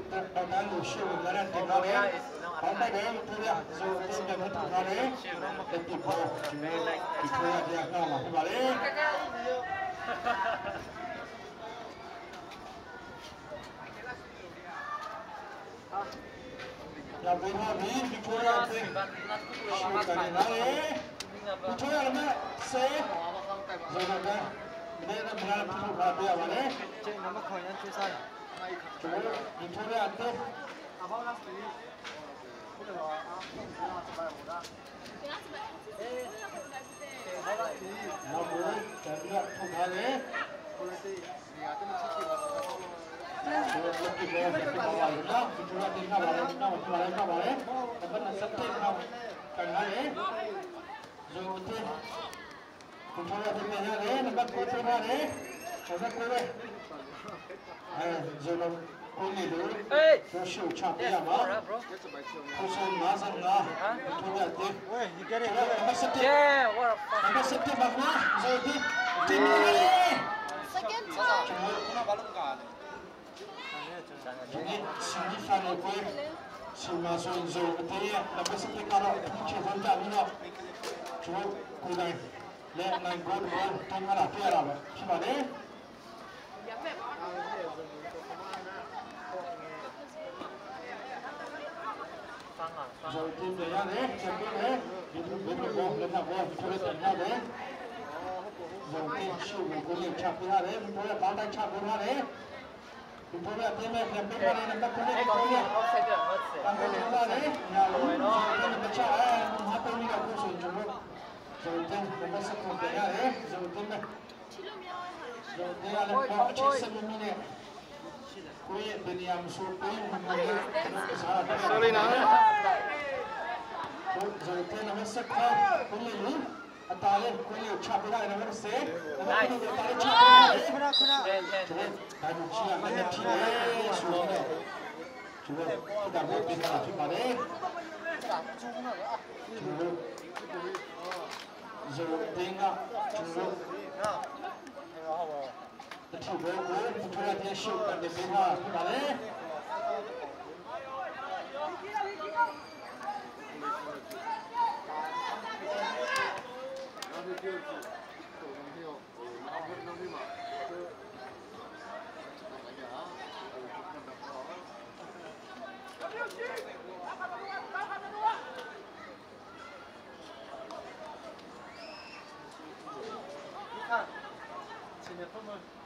တန်းကို ရှေ့ကို ပြန်တင်ထားတယ်။ ခေါင်းတိုက်တယ်။ Victoria Zone အသင်း ပြန်ထုတ်ထားတယ်။ လက်ပစ်ဘော Victoria အသင်း အနှောက်မှာ ဖြစ်ပါတယ်။ ပြန်ပေးထားပြီ။ Victoria အသင်း ရှေ့ကို ပြန်တင်ထားတယ်။ Victoria နံပါတ် ဆယ် Zone က မနေ့က မနေ့က ထုတ်ထားပေးရပါတယ်။ ကျွန်တော်တို့ Victoria အသင်း နောက်ကို ပြန်ပြီးတော့ ထုတ်ထားတယ်။ ကျွန်တော်တို့ လက်ပစ်ဘော ပြန်ထုတ်ထားပါတယ်။ Victoria အသင်း နောက်ပါတယ်။ နောက်ပါတယ်။ နောက်ပါတယ်။ နံပါတ် နှစ်ဆယ့်တစ် နောက် ကန်ထားတယ်။ Zone အသင်း Victoria အသင်း ပြန်ရတယ်။ နံပါတ် ကိုး ပေးထားတယ်။ နံပါတ် ကိုး ပဲ အဲ Zone ကို ကိုး နေလို့ ကို ရှုပ်ချပေးရမှာ။ ကို ဆို ငါးဆယ့်ငါး Victoria အသင်း နံပါတ် ဆယ့်တစ် ပါခင်ဗျာ။ Zone အသင်း တင်နေတယ်။ Second time. ဒီနေ့ semi final ပွဲ ဆီမှာဆိုရင် Zone အသင်းရဲ့ နံပါတ် ဆယ့်တစ် ကတော့ အထူးခြေဆုံး ကျပြီးတော့ ကျွန်တော် ကိုယ်တိုင်လည်း အနိုင်ဂိုးတစ်ဂိုး သွင်းထားတာ တွေ့ရတာပဲ ဖြစ်ပါတယ်။ Zone အသင်း ပြန်ရတယ်။ ပြန်ပေးတယ်။ ဒီလိုမျိုးတော့ လက်မှတ်ပွဲ Victoria ပြန်ရတယ်။ Zone အသင်း ရှေ့ကို ဂိုးလေး ချပေးရတယ်။ Victoria ခေါင်းတိုက် ချပေးထားတယ်။ Victoria အသင်း ပြန်ပေးထားတယ်။ နံပါတ် ခုနစ် Victoria ပြန်ပေးထားတယ်။ ညာလို Zone အသင်း နံပါတ် ချ အဲ မဟာပရိက ကို ဆိုရင် ကျွန်တော်တို့ Zone အသင်း နံပါတ် ဆယ့်ခုနစ် ပြန်ရတယ်။ Zone အသင်း ပဲ Zone အသင်းကလည်း အချိန် ဆက်မမီနဲ့ ကိုယ့်ရဲ့ ဘယ်နေရာမဆို ပေးယူနိုင်တယ်။ ကျွန်တော် ကစားတာ တွေ့ရတယ်။ Sorry နော်။ Zone အသင်း နံပါတ် ဆယ့်ခုနစ် ကိုယ့်ရဲ့လူ အသာလေး ကိုယ့်ရဲ့ ချပေးထားတယ်။ နံပါတ် ဆယ် နံပါတ် ခုနစ် အသာလေး ချပေးထားတယ်။ ခုနစ် ခုနစ် ကျွန်တော် ဒါကို ကြည့်ရမယ်။ ထိတယ်ဆိုတော့ ကျွန်တော် ခုနစ် ပေးထားတာ ဖြစ်ပါတယ်။ ကျွန်တော် Zone အသင်းက ကျွန်တော် တစ်ထုပ်ပဲကို Victoria အသင်း ရှေ့ကို ပြန်တင်ပေးထားတာ ဖြစ်ပါတယ်။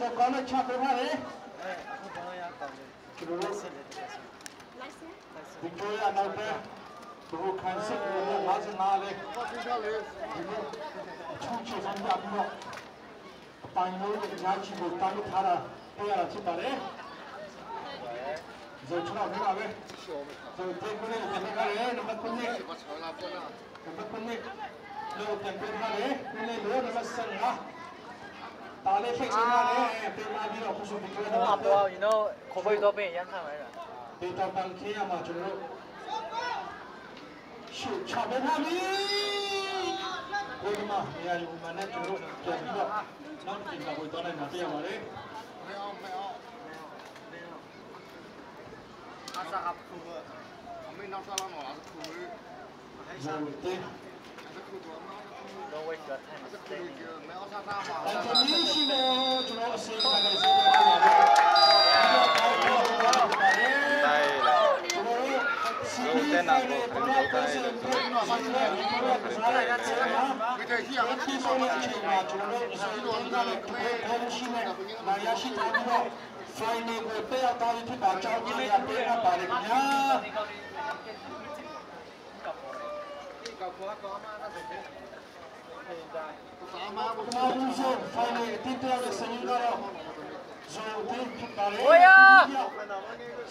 Zong kong na chak kong ha le. Victoria နောက်ပိုင်း သူတို့ခံစစ်ကို မဆင်လာလေ။ ဒီလိုအထူးချေဆောင်ကြပြီးတော့ အပိုင်လုံးနဲ့ အများကြီးကို တားမြစ်ထားတာ တွေ့ရတာ ဖြစ်ပါတယ်။ ဇုံခြေထောက်ထဲမှာပဲ။ ဇုံသေးခွင့်နဲ့ ပြန်လုပ်ထားတယ်။ နံပါတ်ခုနှစ်။ နံပါတ်ခုနှစ်လို့ ပြန်ပေးထားတယ်။ ခုနှစ်လို့ နံပါတ်ဆယ့်ငါး။ တားလေး ထိပ်ဆုံးထားတယ်။ ပေးထားပြီးတော့ အခုဆို Victoria နံပါတ်သုံး။ အပေါ် you know ခေါ်ဖို့တော့ ပြင်ရမ်းထားပါလား။ ဒေါက်တာပန်ခင်းရမှာ ကျွန်တော်တို့ ရှုတ်ချပေးထားပြီ။ ကိုယ်ကမှ နေရာယူမှန်တဲ့ ကျွန်တော်တို့ ပြန်ပြီးတော့ နောက်တစ်ကြိမ် လာဖို့သွားနိုင်မှာ တွေ့ရပါတယ်။ အမေနောက်စားလောက်တော့ အခု Anthony ရှိမယ် ကျွန်တော် အစီအမံ ကလည်း ဆက်ပြောပါမယ်။ ဒါလည်း ကျွန်တော်တို့ Semi Final ကို ပြီးဆုံးတဲ့အချိန်မှာ ကျွန်တော်တို့ အစီအမံ ကလည်း ကပွဲ ကို ရှိမယ် မရရှိထားပြီးတော့ Final ကို တက်ရောက်သွားပြီ ဖြစ်ပါကြောင်း ကြေညာပေးအပ်ပါတယ် ခင်ဗျာ။ ပထမဦးဆုံး Final အသစ် တက်ရောက်တဲ့ စာရင်းကတော့ ဇုံအသင်း ဖြစ်ပါတယ်။ ဒုတိယ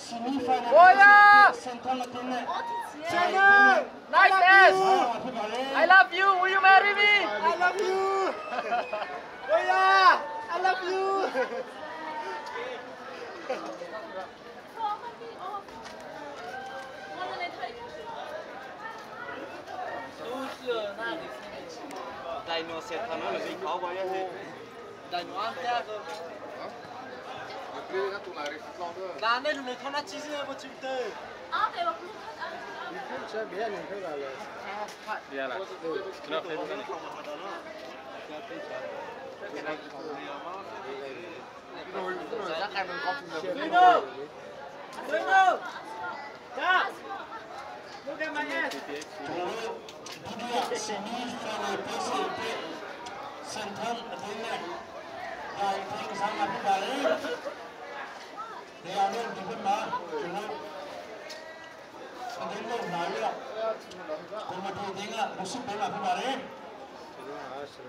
Semi Final အသင်း Saint Thomas အသင်းနဲ့ Final Nice S. ဖြစ်ပါတယ်။ I love you. Will you marry me? I love you. Oya, I love you. ဒုတိယ Semi Final ပွဲစဉ်အတွက် Saint Thomas အသင်းနဲ့ ရန်ကုန်ကစားမှာ ဖြစ်ပါတယ်။ နေရာနဲ့ ဒီဘက်မှာ ကျွန်တော် သတင်းလုပ်လာပြီးတော့ ကော်မတီအသင်းက လူစုပေးမှာ ဖြစ်ပါတယ်။ ဆွ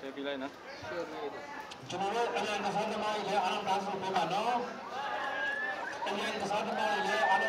ဲပေးလိုက်နော်။ ကျွန်တော်တို့ အရန်ကစားသမားတွေလည်း အားလုံး တန်းစီပေးပါနော်။ အရန်ကစားသမားတွေလည်း အားလုံး